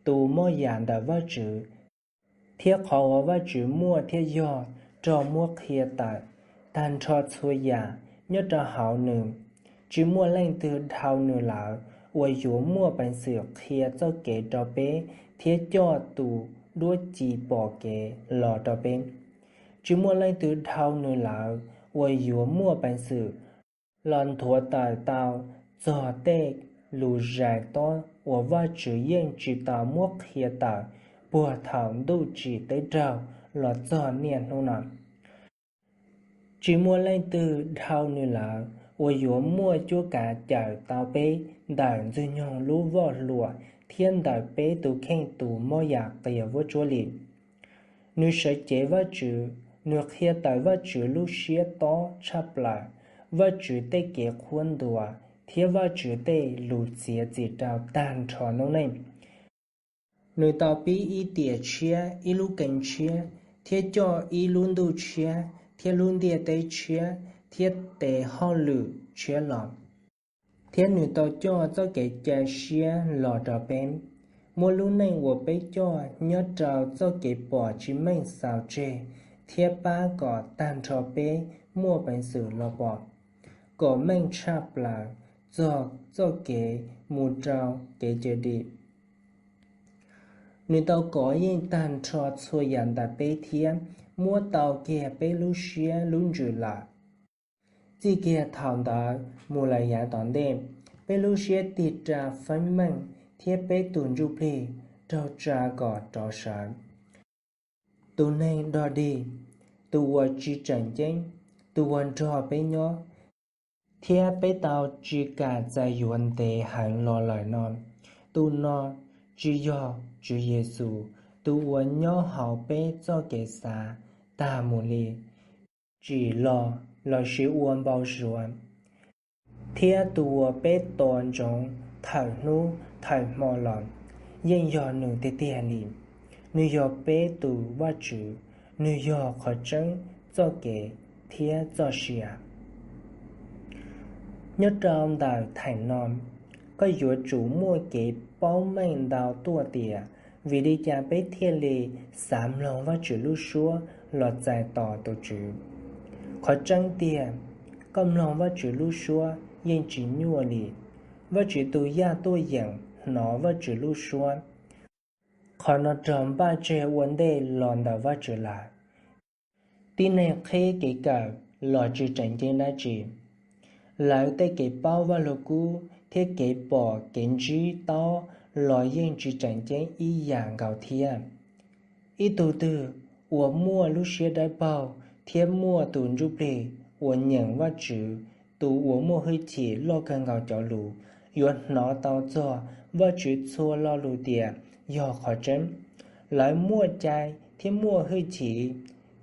tus moj yam ntawm Vajtswv, thiab qhov uas Vajtswv muaj thiab yog raug muab qhia tawm tag nrho txhua yam nyob rau hauv Nws. Tsis muaj leej twg dhau Nws lawm uas yuav muaj peev xwm qhia txoj kev rau peb thiab coj tus duab ci pom kev los rau peb. Tsis muaj leej twg dhau Nws lawm uas yuav muaj peev xwm los nthuav tawm tau txog tej lus zais tob uas Vajtswv yeej tsis tau muab qhia tawm puag thaum ntuj tsim teb raug los txog niaj hnub no. Tsis muaj leej twg dhau Nws lawm uas yuav muaj cuab kav cawm tau peb ntawm Ntxwg nyoog lub voj hlua thiab ntawm peb tus kheej tus moj yam qia vuab tsuab li. Nws sawv cev Vajtswv, Nws qhia tawm Vajtswv lub siab tob tshaj plaws, Vajtswv tej kev qhuab ntuas thiab Vajtswv tej lus txiav txim rau tag nrho noob neej. Nws tau pib ib tiam tshiab ib lub kee tshiab, thiab coj ib lub ntuj tshiab thiab lub ntiaj teb tshiab thiab tes hauj lwm tshiab los. Thiab Nws tau coj txoj kev cia siab los rau peb, muab lub neej uas peb coj nyob rau txoj kev pom tsis meej xaus tseg thiab pab kom tag nrho peb muaj peev xwm los pom, kom meej tshaj plaws txog txoj kev mus rau kev cawm dim. Nws tau kov yeej tag nrho txhua yam ntawm peb thiab muab tau kiag peb lub siab lub ntsws lawm. Txij kiag thaum ntawd mus lawm yav tom ntej, peb lub siab tig ras feeb meej thiab peb tus ntsuj plig raug tsa kom rov sawv. Tus neeg dog dig, tus uas tsis tseem ceeb, tus uas nrog peb nyob, thiab peb tau tsis kam txais yuav ntev heev los lawm no, tus no tsis yog Tswv Yexus, tus uas nyob hauv peb txoj kev xav tag mus li, tsim los lossis ua npau suav, thiab tus uas peb tos ntsoov thawm hnub thawm hmo los, yeej yog Nws tiag tiag li. Nws yog peb tus Vajtswv, Nws yog qhov tseeb, txoj kev, thiab txoj sia. Nyob rau ntawm theem no, koj yuav tsum muaj kev paub meej ntau tuaj tias vim li cas peb thiaj li xav mloog Vajtswv lub suab los txais tos tus Tswv. Qhov tseeb tiag, koj mloog Vajtswv lub suab yeej tsis nyuaj li. Vajtswv tus yaj tuaj yeem hnov Vajtswv lub suab. Qhov no raug npaj tseg ua ntej los ntawm Vajtswv lawm. Tib neeg qhib kev kawm los tsis tseem ceeb dab tsi. Lawv tej kev paub Vajluskub thiab kev pom kev ntsib tob los yeej tsis tseem ceeb ib yam nkaus thiab. Ib tug twg uas muaj lub siab dawb paug thiab muaj tus ntsuj plig uas nyeem Vajtswv, tus uas muaj hwj chim loj kawg nkaus cov lus, yuav hnov tau txog Vajtswv txhua lo lus tias yog qhov tseeb. Lawv muaj cai thiab muaj hwj chim,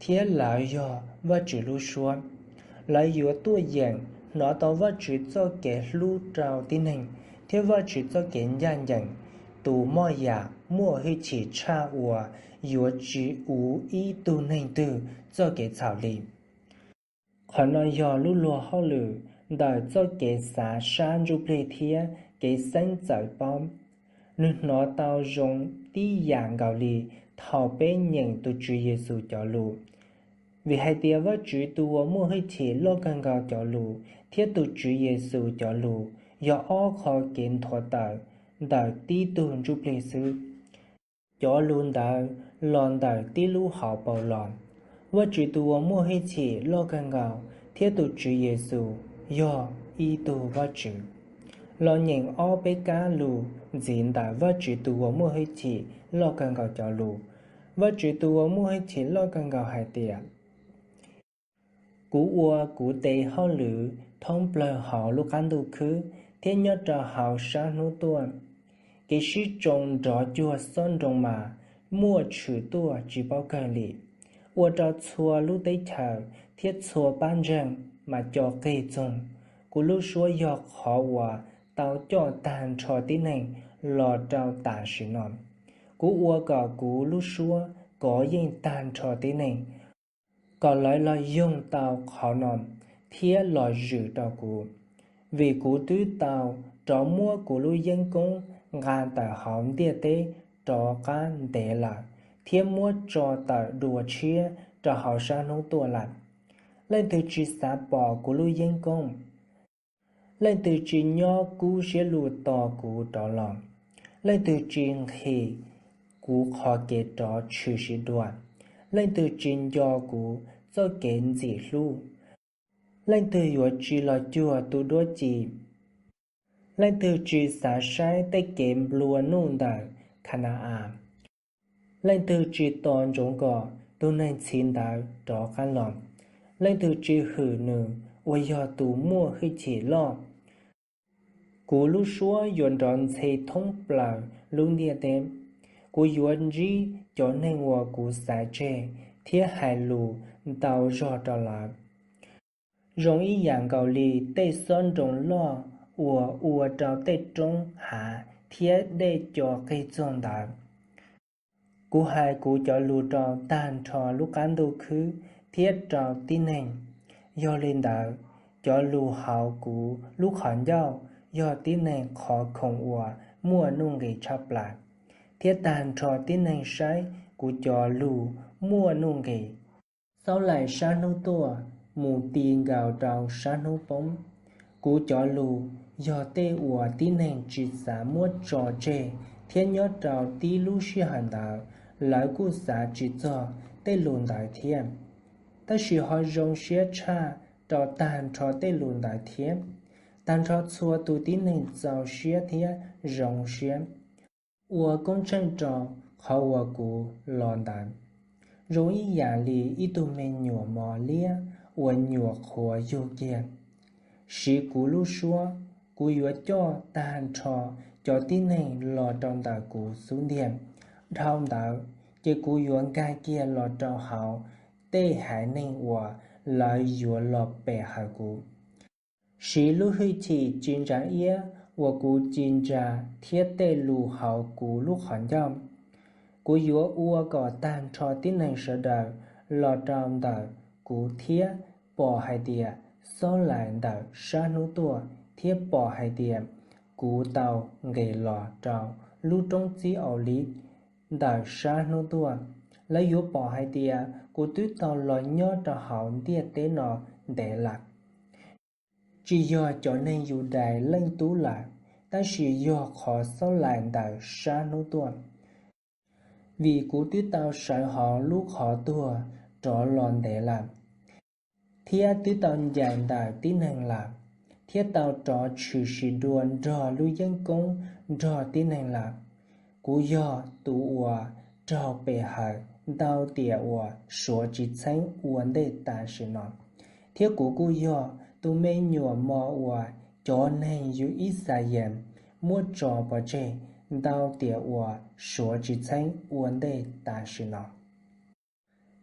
thiab lawv yog Vajtswv lub suab. Lawv yuav tuaj yeem hnov tau Vajtswv txoj kev hlub rau tib neeg thiab Vajtswv txoj kev ncaj ncees. tus moj yam muaj hwj chim tshaj uas yuav tsis uv ib tug neeg twg txoj kev txhaum li. Qhov no yog lub luag hauj lwm ntawm txoj kev xav sab ntsuj plig thiab kev xeeb txawm paub. Nws hnov tau zoo tib yam nkaus li thaum peb nyeem tus Tswv Yexus cov lus, vim hais tias Vajtswv Tus Uas Muaj Hwj Chim Loj Kawg Nkaus cov lus thiab tus Tswv Yexus cov lus yog ob qho kev nthuav tawm ntawm tib tug ntsuj plig xwb. Cov lus ntawd los ntawm tib lub hauv paus los. Vajtswv Tus Uas Muaj Hwj Chim Loj Kawg Nkaus thiab tus Tswv Yexus yog ib tug Vajtswv. Los nyeem ob peb kab lus ntxiv ntawm Vajtswv Tus Uas Muaj Hwj Chim Loj Kawg Nkaus cov lus. Vajtswv Tus Uas Muaj Hwj Chim Loj Kawg Nkaus hais tias: Kuv ua Kuv tes hauj lwm thoob plaws hauv lub qab ntuj khwb thiab nyob rau hauv sab hnub tuaj. Kev sib tsoo nrov cuag xob nroo mas muaj tshwm tuaj tsis paub kawg li, ua rau txhua lub teb chaws thiab txhua pab ntseeg mas co qig txoog. Kuv lub suab yog qhov uas tau coj tag nrho tib neeg los rau tam sim no. Kuv ua kom Kuv lub suab kov yeej tag nrho tib neeg, kom lawv los yoog tau qhov no thiab los zwm rau Kuv. Vim Kuv twb tau rov muab Kuv lub yeeb koob nqa tawm hauv ntiaj teb rov qab ntev lawm, thiab muab tso tawm dua tshiab rau hauv sab hnub tuaj lawm. Leej twg tsis xav pom Kuv lub yeeb koob? Leej twg tsis nyob kub siab lug tos Kuv rov los? Leej twg tsis nqhis Kuv qhov kev rov tshwm sim dua? Leej twg tsis nco Kuv txoj kev ntxim hlub? Leej twg yuav tsis los cuag tus duab ci? Leej twg tsis xav saib tej kev nplua nuj ntawm Khana-as? Leej twg tsis tos ntsoov kom tus Neeg Txhiv ntawd rov qab los? Leej twg tsis hwm Nws uas yog tus muaj hwj chim loj? Kuv lub suab yuav nrov ntxhe thoob plaws lub ntiaj teb. Kuv yuav ntsib cov neeg uas Kuv xaiv tseg thiab hais lus ntau zog rau lawv, zoo ib yam nkaus li tej xob nroo loj uas ua rau tej roob hav thiab dej co qig txoog ntawd. Kuv hais Kuv cov lus rau tag nrho lub qab ntuj khwb thiab rau tib neeg. Yog li ntawd, cov lus hauv Kuv lub qhov ncauj yog tib neeg qhov khoom uas muaj nuj nqis tshaj plaws, thiab tag nrho tib neeg saib Kuv cov lus muaj nuj nqis. Xaub laim sab hnub tuaj mus ti nkaus rau sab hnub poob. Kuv cov lus yog tej uas tib neeg tsis xav muab tso tseg, thiab nyob rau tib lub sij hawm ntawd lawv kuj xav tsis txog tej lus ntawd thiab. Tab sis ho zoo siab tshaj rau tag nrho tej lus ntawd thiab, tag nrho txhua tus tib neeg txaus siab thiab zoo siab, ua koob tsheej rau qhov uas Kuv los ntawd, zoo ib yam li ib tug me nyuam mos liab uas nyuam qhuav yug kiag. Siv Kuv lub suab, Kuv yuav coj tag nrho cov tib neeg los rau ntawm Kuv xub ntiag. Dhau ntawd, ces Kuv yuav nkag kiag los rau hauv tej haiv neeg uas lawv yuav los pe hawm Kuv. Siv lub hwj chim ci ntsa iab uas Kuv ci ntsa thiab tej lus hauv Kuv lub qhov ncauj, Kuv yuav ua kom tag nrho tib neeg sawv daws los rau ntawm Kuv thiab pom hais tias xob laim ntawm sab hnub tuaj, thiab pom hais tias Kuv tau nqis los rau lub roob txib Aulib ntawm sab hnub tuaj. Lawv yuav pom hais tias Kuv twb tau los nyob rau hauv ntiaj teb no ntev lawm, tsis yog cov neeg Yudais leej tub lawm, tab sis yog qhov xob laim ntawm sab hnub tuaj. Vim Kuv twb tau sawv hauv lub qhov tuag rov los ntev lawm, thiab twb tau ncaim ntawm tib neeg lawm, thiab tau rov tshwm sim dua nrog lub yeeb koob nrog tib neeg lawm. Kuv yog tus uas raug pe hawm ntau tiam uas suav tsis txheeb ua ntej tam sim no, thiab Kuv kuj yog tus me nyuam mos uas cov neeg Yixalayees muab tso pov tseg ntau tiam uas suav tsis txheeb ua ntej tam sim no.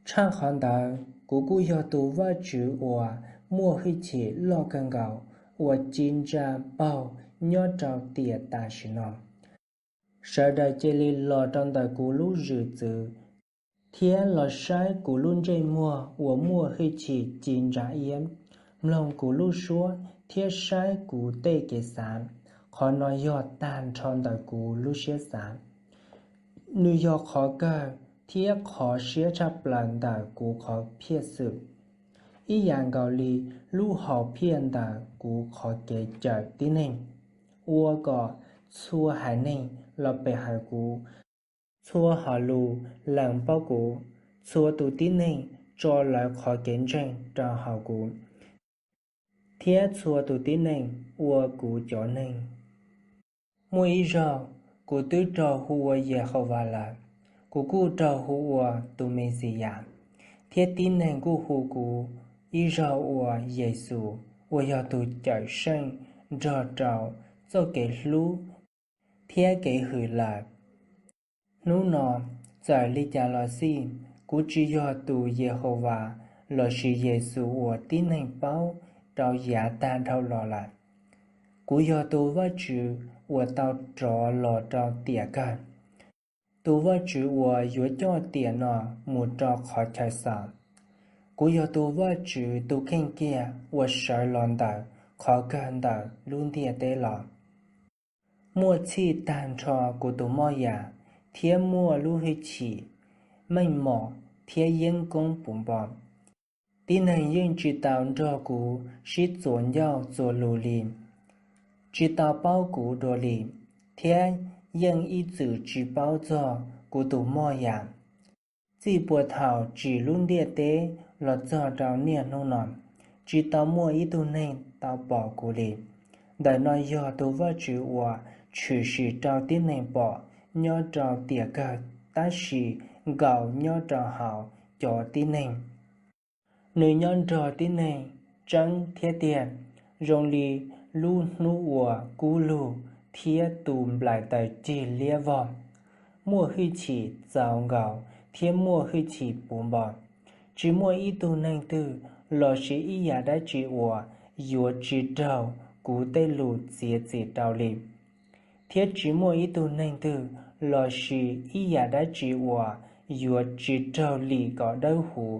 Tshaj qhov ntawd, Kuv kuj yog tus Vajtswv Uas Muaj Hwj Chim Loj Kawg Nkaus uas ci ntsa paug nyob rau tiam tam sim no. Sawv daws cia li los rau ntawm kuv lub zwm txwv, thiab los saib kuv lub ntsej muag uas muaj hwj chim ci ntsa iab, mloog kuv lub suab thiab saib kuv tej kev xav. Qhov no yog tag nrho ntawm kuv lub siab xav. Nws yog qhov kawg thiab qhov siab tshaj plaws ntawm kuv qhov phiaj xwm, ib yam nkaus li lub hom phiaj ntawm kuv qhov kev cawm tib neeg, ua kom txhua haiv neeg los pe hawm kuv, txhua hom lus lees paub kuv, txhua tus tib neeg tso lawv qhov kev ntseeg rau hauv kuv, thiab txhua tus tib neeg ua kuv cov neeg. Muaj ib zaug kuv twb raug hu ua Yehauvas lawm, kuv kuj raug hu ua tus Mexiyas, thiab tib neeg kuj hu kuv ib zaug ua Yexus uas yog tus Cawmseej nrog rau txoj kev hlub thiab kev hwm lawm. Hnub no, txawm li cas los xij, kuv tsis yog tus Yehauvas lossis Yexus uas tib neeg paub rau yav tag dhau los lawm. Kuv yog tus Vajtswv uas tau rov los rau tiam kawg, tus Vajtswv uas yuav coj tiam no mus rau qhov chaw xaus. Kuv yog tus Vajtswv tus kheej kiag uas sawv los ntawm qhov kawg ntawm lub ntiaj teb los. Muaj txhij tag nrho kuv tus moj yam, thiab muaj lub hwj chim, meej mom thiab yeeb koob puv npo. Tib neeg yeej tsis tau nrog kuv sib txuas ncauj txuas lus li, tsis tau paub kuv dua li, thiab yeej ib txwm tsis paub txog kuv tus moj yam. Txij puag thaum tsim lub ntiaj teb los txog rau niaj hnub no, tsis tau muaj ib tug neeg tau pom kuv li. Ntawm no yog tus Vajtswv uas tshwm sim rau tib neeg pom nyob rau tiam kawg tab sis nkaus nyob rau hauv cov tib neeg. Nws nyob nrog tib neeg tseeb thiab tiag, zoo li lub hnub uas kub lug thiab tus nplaim taws cig liab vog, muaj hwj chim txaus nkaus thiab muaj hwj chim puv npo. Tsis muaj ib tug neeg twg lossis ib yam dab tsi uas yuav tsis raug kuv tej lus txiav txim rau li, thiab tsis muaj ib tug neeg twg lossis ib yam dab tsi uas yuav tsis raug lim kom dawb huv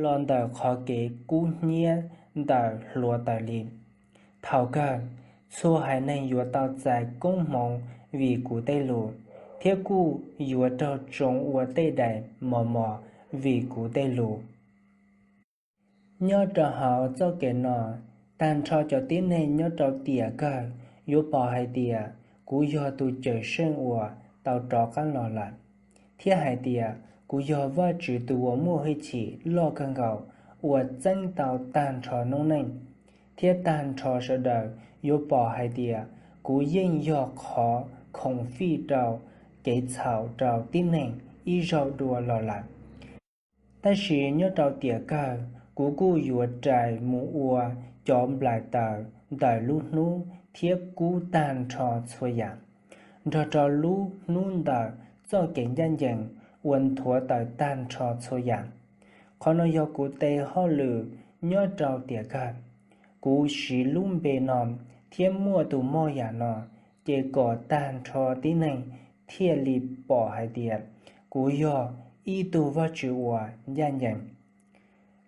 los ntawm qhov kev kub hnyiab ntawm hluav taws li. Thaum kawg, txhua haiv neeg yuav tau txais koob hmoov vim kuv tej lus, thiab kuj yuav raug tsoo ua tej daim mos mos vim kuv tej lus. Nyob rau hauv txoj kev no, tag nrho cov tib neeg nyob rau tiam kawg yuav pom hais tias kuv yog tus Cawmseej uas tau rov qab los lawm, thiab hais tias kuv yog Vajtswv tus uas muaj hwj chim loj kawg nkaus uas txeeb tau tag nrho noob neej, thiab tag nrho sawv daws yuav pom hais tias kuv yeej yog qhov khoom fij rau kev txhaum rau tib neeg ib zaug dua los lawm. Tab sis nyob rau tiam kawg kuv kuj yuav rais mus ua cov nplaim taws ntawm lub hnub thiab kub tag nrho txhua yam, nrog rau lub hnub ntawm txoj kev ncaj ncees uas nthuav tawm tag nrho txhua yam. Qhov no yog kuv tes hauj lwm nyob rau tiam kawg. Kuv siv lub npe no thiab muaj tus moj yam no, ces kom tag nrho tib neeg thiaj li pom hais tias kuv yog ib tug Vajtswv uas ncaj ncees.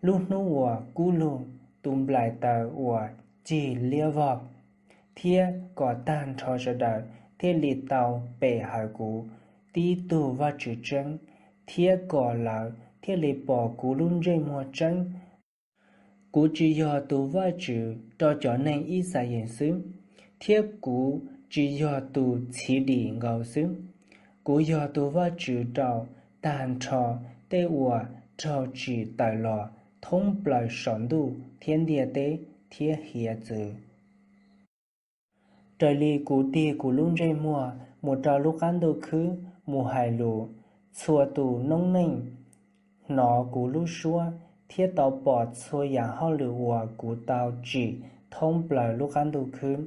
Lub hnub uas kub lug, tus nplaim taws uas cig liab vog, thiab kom tag nrho sawv daws thiaj li tau pe hawm kuv tib tug Vajtswv tseeb, thiab kom lawv thiaj li pom kuv lub ntsej muag tseeb. Kuv tsis yog tus Vajtswv rau cov neeg Ixayees xwb, thiab kuv tsis yog tus Txhiv Dim nkaus xwb. Kuv yog tus Vajtswv rau tag nrho tej uas raug tsim tawm los thoob plaws saum ntuj thiab ntiaj teb thiab hiav txwv. Raws li kuv tig kuv lub ntsej muag mus rau lub qab ntuj khwb mus hais lus, txhua tus noob neej hnov kuv lub suab thiab tau pom txhua yam hauj lwm uas kuv tau tsim thoob plaws lub qab ntuj khwb.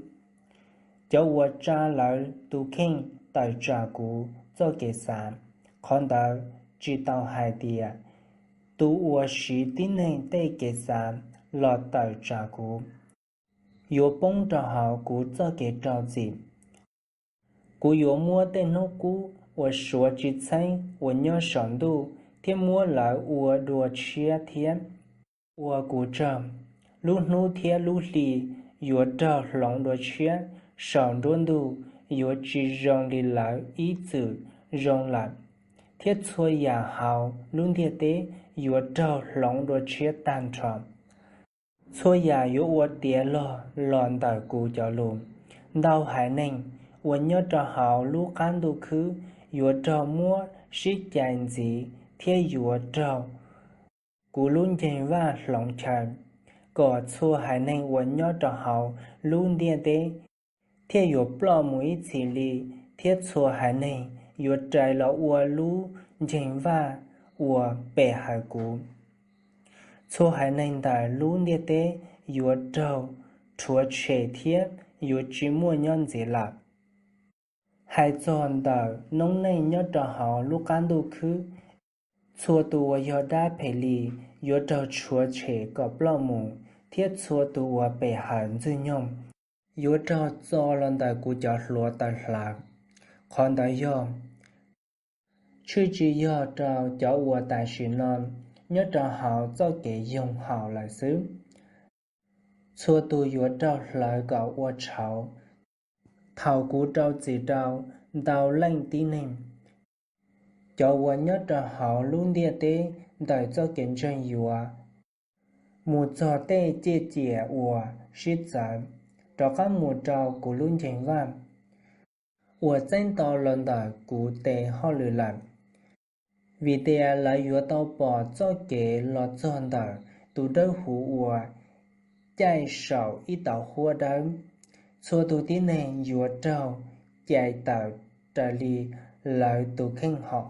Cov uas tsa lawv tus kheej tawm tsam kuv txoj kev xav, qhov ntawd tsis tau hais tias tus uas siv tib neeg tej kev xav los tawm tsam kuv, yuav poob rau hauv kuv txoj kev rau txim. Kuv yuav muab tej hnub qub uas suav tsis txheeb uas nyob saum ntuj thiab muab lawv ua dua tshiab thiab. Ua kuv tsaug, lub hnub thiab lub hli yuav raug hloov dua tshiab saum nruab ntug, yuav tsis zoo li lawv ib txwm zoo lawm, thiab txhua yam hauv lub ntiaj teb yuav raug hloov dua tshiab tag nrho. Txhua yam yuav ua tiav log los ntawm kuv cov lus. Ntau haiv neeg uas nyob rau hauv lub qab ntuj khwb yuav raug muab sib cais ntxiv thiab yuav raug kuv lub nceeg vaj hloov chaw, kom txhua haiv neeg uas nyob rau hauv lub ntiaj teb thiaj yuav ploj mus ib txhis li, thiab txhua haiv neeg yuav rais los ua lub nceeg vaj uas pe hawm kuv. Txhua haiv neeg ntawm lub ntiaj teb yuav raug rhuav tshem thiab yuav tsis muaj nyob ntxiv lawm. Hais txog ntawm noob neej nyob rau hauv lub qab ntuj khwb, txhua tus uas yog dab phem li yuav raug rhuav tshem kom ploj mus, thiab txhua tus uas pe hawm Ntxwg nyoog yuav raug txo los ntawm kuv cov hluav taws hlawv. Qhov ntawd yog tshwj tsis yog rau cov uas tam sim no nyob rau hauv txoj kev yoo haum lawm xwb. Txhua tus yuav raug hlawv kom ua tshauv thaum kuv rau txim rau ntau leej tib neeg. Cov uas nyob rau hauv lub ntiaj teb ntawm txoj kev ntseeg yuav mus txog tej ciaj ciam uas sib txawv, rov qab mus rau kuv lub nceeg vaj uas txeeb tau los ntawm kuv tes hauj lwm lawm. Vim tias lawv yuav tau pom txoj kev los txog ntawm tus Dawbhuv uas caij saum ib tauv huab dawb. Txhua tus tib neeg yuav raug cais tawm raws li lawv tus kheej hom,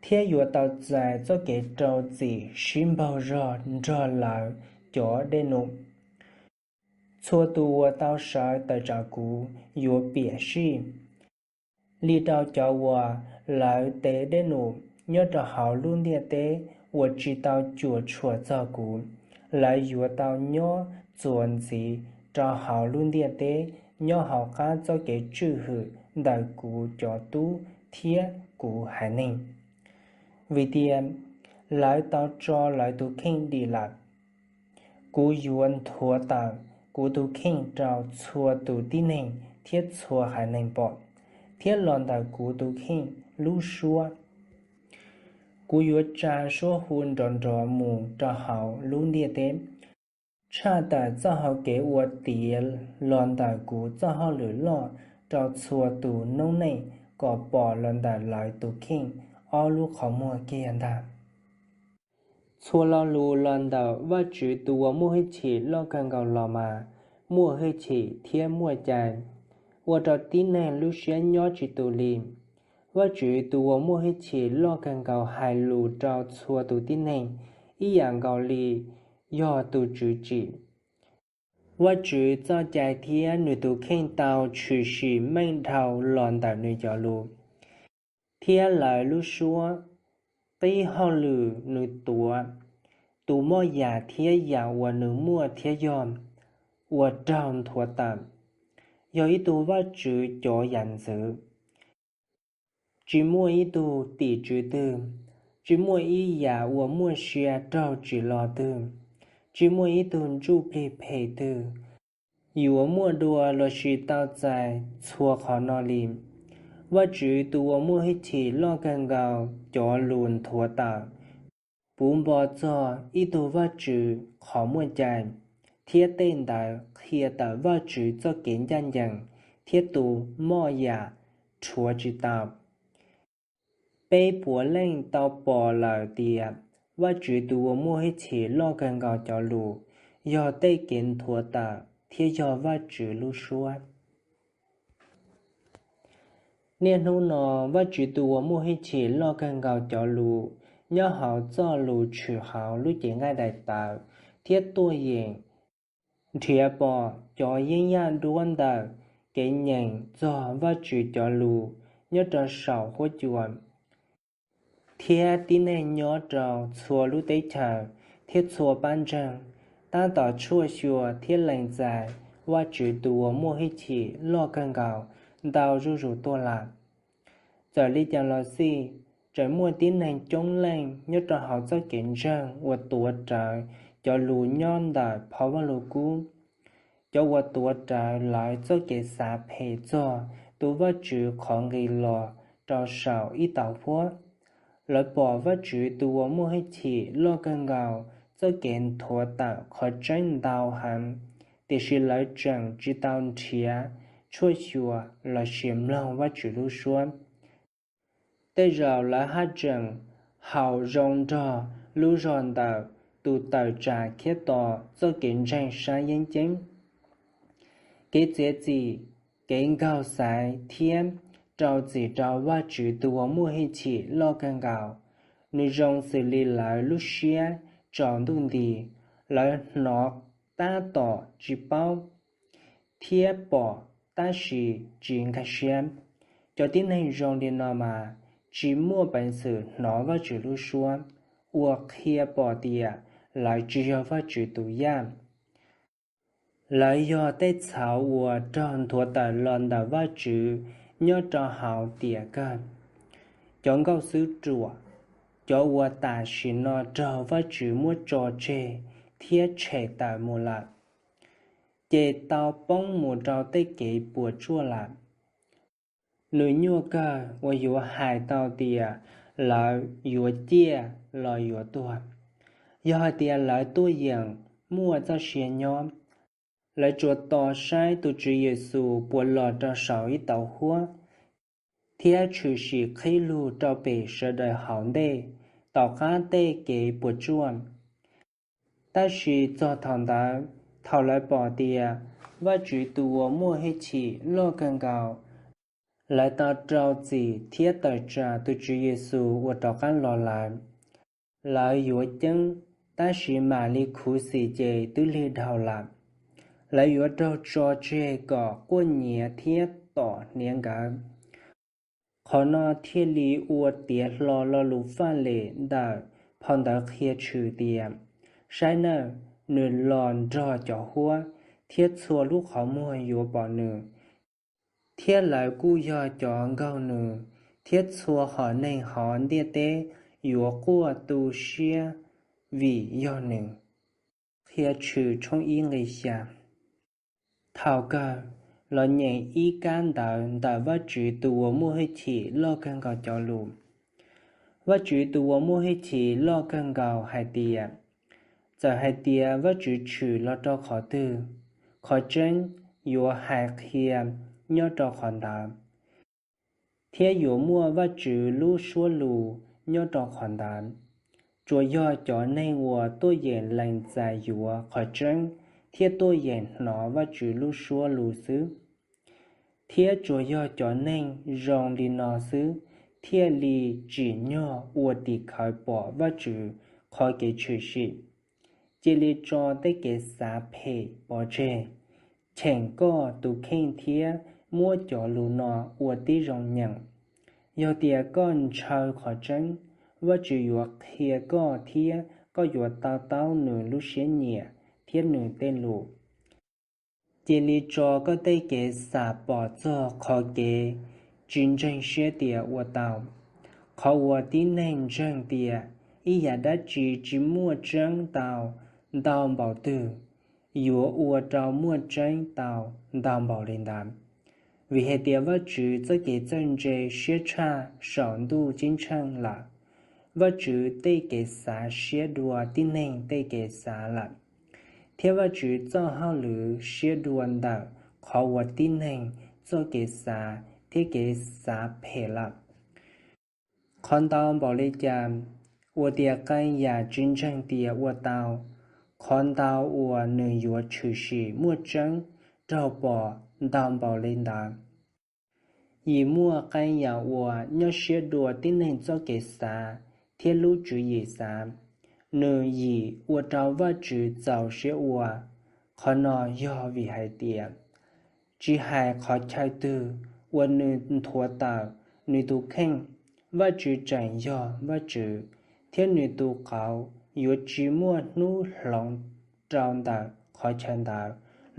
thiab yuav tau txais txoj kev rau txim sib npaug zog nrog lawv cov dej num. Txhua tus uas tau sawv tawm tsam kuv yuav piam sij li rau cov uas lawv tes dej num nyob rau hauv lub ntiaj teb uas tsis tau cuam tshuam txog kuv. Lawv yuav tau nyob txuas ntxiv rau hauv lub ntiaj teb nyob hauv qab txoj kev tswj hwm ntawm kuv cov tub thiab kuv haiv neeg, vim tias lawv tau tso lawv tus kheej dim lawm. Kuv yuav nthuav tawm kuv tus kheej rau txhua tus tib neeg thiab txhua haiv neeg pom, thiab los ntawm kuv tus kheej lub suab, kuv yuav tsa suab hu nrov nrov mus rau hauv lub ntiaj teb, tshaj tawm txoj hau kev ua tiav los ntawm kuv txoj hauj lwm loj rau txhua tus noob neej kom pom los ntawm lawv tus kheej ob lub qhov muag kiag ntag. Txhua lo lus los ntawm Vajtswv tus uas muaj hwj chim loj kawg nkaus los mas muaj hwj chim thiab muaj cai, ua rau tib neeg lub siab nyob tsis tus li. Vajtswv tus uas muaj hwj chim loj kawg nkaus hais lus rau txhua tus tib neeg ib yam nkaus li yog tus Tswv tsim. Vajtswv txoj cai thiab nws tus kheej tau tshwm sim meej dhau los ntawm nws cov lus thiab lawv lub suab. Qib hauj lwm nws tuav, tus moj yam thiab yam uas nws muaj thiab yog, uas raug nthuav tawm, yog ib tug Vajtswv cov yam ntxwv. Tsis muaj ib tug tim tswv twg, tsis muaj ib yam uas muaj sia raug tsim los twg, tsis muaj ib tug ntsuj plig phem twg yuav muaj dua lossis tau txais txhua qhov no li. Vajtswv tus uas muaj hwj chim loj kawg nkaus cov lus nthuav tawm, puv npo txog ib tug Vajtswv qhov muaj cai, thiab tej ntawd qhia tawm Vajtswv txoj kev ncaj ncees thiab tus moj yam rhuav tsis tau. Peb puav leej tau pom lawm tias Vajtswv tus uas muaj hwj chim loj kawg nkaus cov lus yog tej kev nthuav tawm thiab yog Vajtswv lub suab. Niaj hnub no, Vajtswv tus uas muaj hwj chim loj kawg nkaus cov lus nyob hauv txoj lus tshwm hauv lub cev nqaij daim tawv thiab tuaj yeem nrhiav pom cov yeeb yaj duab ntawm kev nyeem txog Vajtswv cov lus nyob rau saum huab cua, thiab tib neeg nyob rau txhua lub teb chaws thiab txhua pab ntseeg tab tom tshuaj xyuas thiab lees txais Vajtswv tus uas muaj hwj chim loj kawg nkaus ntau zuj zus tuaj lawm. Txawm li cas los xij, tseem muaj tib neeg coob leej nyob rau hauv txoj kev ntseeg uas tuav rawv cov lus nyob ntawm phau Vajluskub. Cov uas tuav rawv lawv txoj kev xav phem txog tus Vajtswv qhov nqis los rau saum ib tauv huab. Lawv pom Vajtswv Tus Uas Muaj Hwj Chim Loj Kawg Nkaus txoj kev nthuav tawm qhov tseeb ntau heev, tiam sis lawv tseem tsis tau nrhiav, tshuaj xyuas, los sis mloog Vajtswv lub suab. Tej zaum lawv haj tseem haus zoo nrog lub zog ntawm tus tawm tsam thiab tos txoj kev ntseeg sab yeeb ceeb. Kev txiav txim, kev nkaug xaiv thiab rau txim rau Vajtswv Tus Uas Muaj Hwj Chim Loj Kawg Nkaus, nws zoo xws li lawv lub siab tsaus ntuj nti, lawv hnov tab tom tsis paub thiab pom tab sis tsis nkag siab. Cov tib neeg zoo li no mas tsis muaj peev xwm hnov Vajtswv lub suab, uas qhia pom tias lawv tsis yog Vajtswv tus yaj. Lawv yog tej txhauv uas raug nthuav tawm los ntawm Vajtswv nyob rau hauv tiam kawg. Cov nkauj xwb ruam, cov uas tam sim no raug Vajtswv muab tso tseg thiab tshem tawm mus lawm, ces tau poob mus rau tej kev puas tsuaj lawm. Nws nyuaj kawg uas yuav hais tau tias lawv yuav ciaj los yuav tuag, yog hais tias lawv tuaj yeem muaj txoj sia nyob. Lawv tsuas tos saib tus Tswv Yexus puas los rau saum ib tauv huab thiab tshwm sim qhib lug rau pem sawv daws hauv ntej, tom qab tej kev puas tsuaj. Tab sis txog thaum ntawd, thaum lawv pom tias Vajtswv Tus Uas Muaj Hwj Chim Loj Kawg Nkaus, lawv tau rau txim thiab tawm tsam tus Tswv Yexus uas rov qab los lawm. Lawv yuav ceeb, tab sis mam li khuv xim ces twb lig dhau lawm. Lawv yuav raug tso tseg kom quaj nyiav thiab tom hniav nkawd. Qhov no thiaj li ua tiav hlo lo lus faj lem ntawm phau ntawv Qhia Tshwm tias: Saib nawb, nws los nrog cov huab, thiab txhua lub qhov muag yuav pom nws, thiab lawv kuj yog cov nkaug nws, thiab txhua hom neeg hauv ntiaj teb yuav quaj tu siab vim yog nws. Qhia Tshwm tshooj ib nqe xya. Thaum kawg, los nyeem ib kab ntawv ntawm Vajtswv Tus Uas Muaj Hwj Chim Loj Kawg Nkaus cov lus. Vajtswv Tus Uas Muaj Hwj Chim Loj Kawg Nkaus hais tias: Txawm hais tias Vajtswv tshwm los rau qhov twg, qhov tseeb yuav hais qhia nyob rau qhov ntawd, thiab yuav muaj Vajtswv lub suab lus nyob rau qhov ntawd. Tsuas yog cov neeg uas tuaj yeem lees txais yuav qhov tseeb thiaj tuaj yeem hnov Vajtswv lub suab lus xwb. Thiab tsuas yog cov neeg zoo li no xwb thiaj li tsim nyog ua tim khawv pom Vajtswv qhov kev tshwm sim. Cia li tso tej kev xav phem pov tseg, cheem koj tus kheej thiab muab cov lus no ua tib zoo nyeem. Yog tias koj ntshaw qhov tseeb, Vajtswv yuav qhia koj thiab koj yuav to taub nws lub siab nyiam thiab nws tej lus. Cia li tso koj tej kev xam pom txog qhov kev tsis ntseeg siab tias ua tau. Qhov uas tib neeg ntseeg tias ib yam dab tsi tsis muaj tseeb tau ntau npaum twg, yuav ua rau muaj tseeb tau ntau npaum li ntawd, vim hais tias Vajtswv txoj kev txawj ntse siab tshaj saum ntuj ceeb tsheej lawm. Vajtswv tej kev xav siab dua tib neeg tej kev xav lawm, thiab Vajtswv txoj hauj lwm siab dua ntawm qhov uas tib neeg txoj kev xav thiab kev xav phem lawm. Qhov ntau npaum li cas, ua tias qee yam tsis ntseeg tias ua tau, qhov ntau uas nws yuav tshwm sim muaj tseeb raug pom ntau npaum li ntawd. Yim muaj qee yam uas nyob siab dua tib neeg txoj kev xav thiab lub tswv yim xav. Nws yim ua rau Vajtswv txaus siab ua. Qhov no yog vim hais tias, tsis hais qhov chaw twg uas nws nthuav tawm nws tus kheej, Vajtswv tseem yog Vajtswv, thiab nws tus qauv yuav tsis muaj hnub hloov rau ntawm qhov chaw ntawd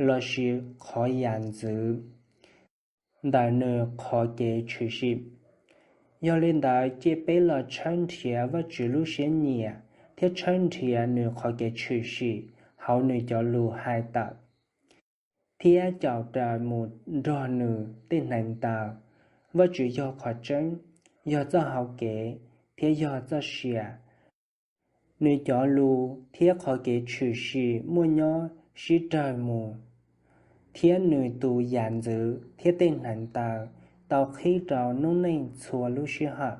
los sis qhov yam ntxwv. ntawm Nws qhov kev tshwm sim. Yog li ntawd, cia peb los tshawb nrhiav Vajtswv lub siab nyiam thiab tshawb nrhiav Nws qhov kev tshwm sim hauv Nws cov lus hais tawm thiab caum raws mus nrog Nws tej hneev taw. Vajtswv yog qhov tseeb, yog txoj hau kev, thiab yog txoj sia. Nws cov lus thiab qhov kev tshwm sim muaj nyob sib raws mus, thiab Nws tus yam ntxwv thiab tej hneev taw tau qhib rau noob neej txhua lub sij hawm.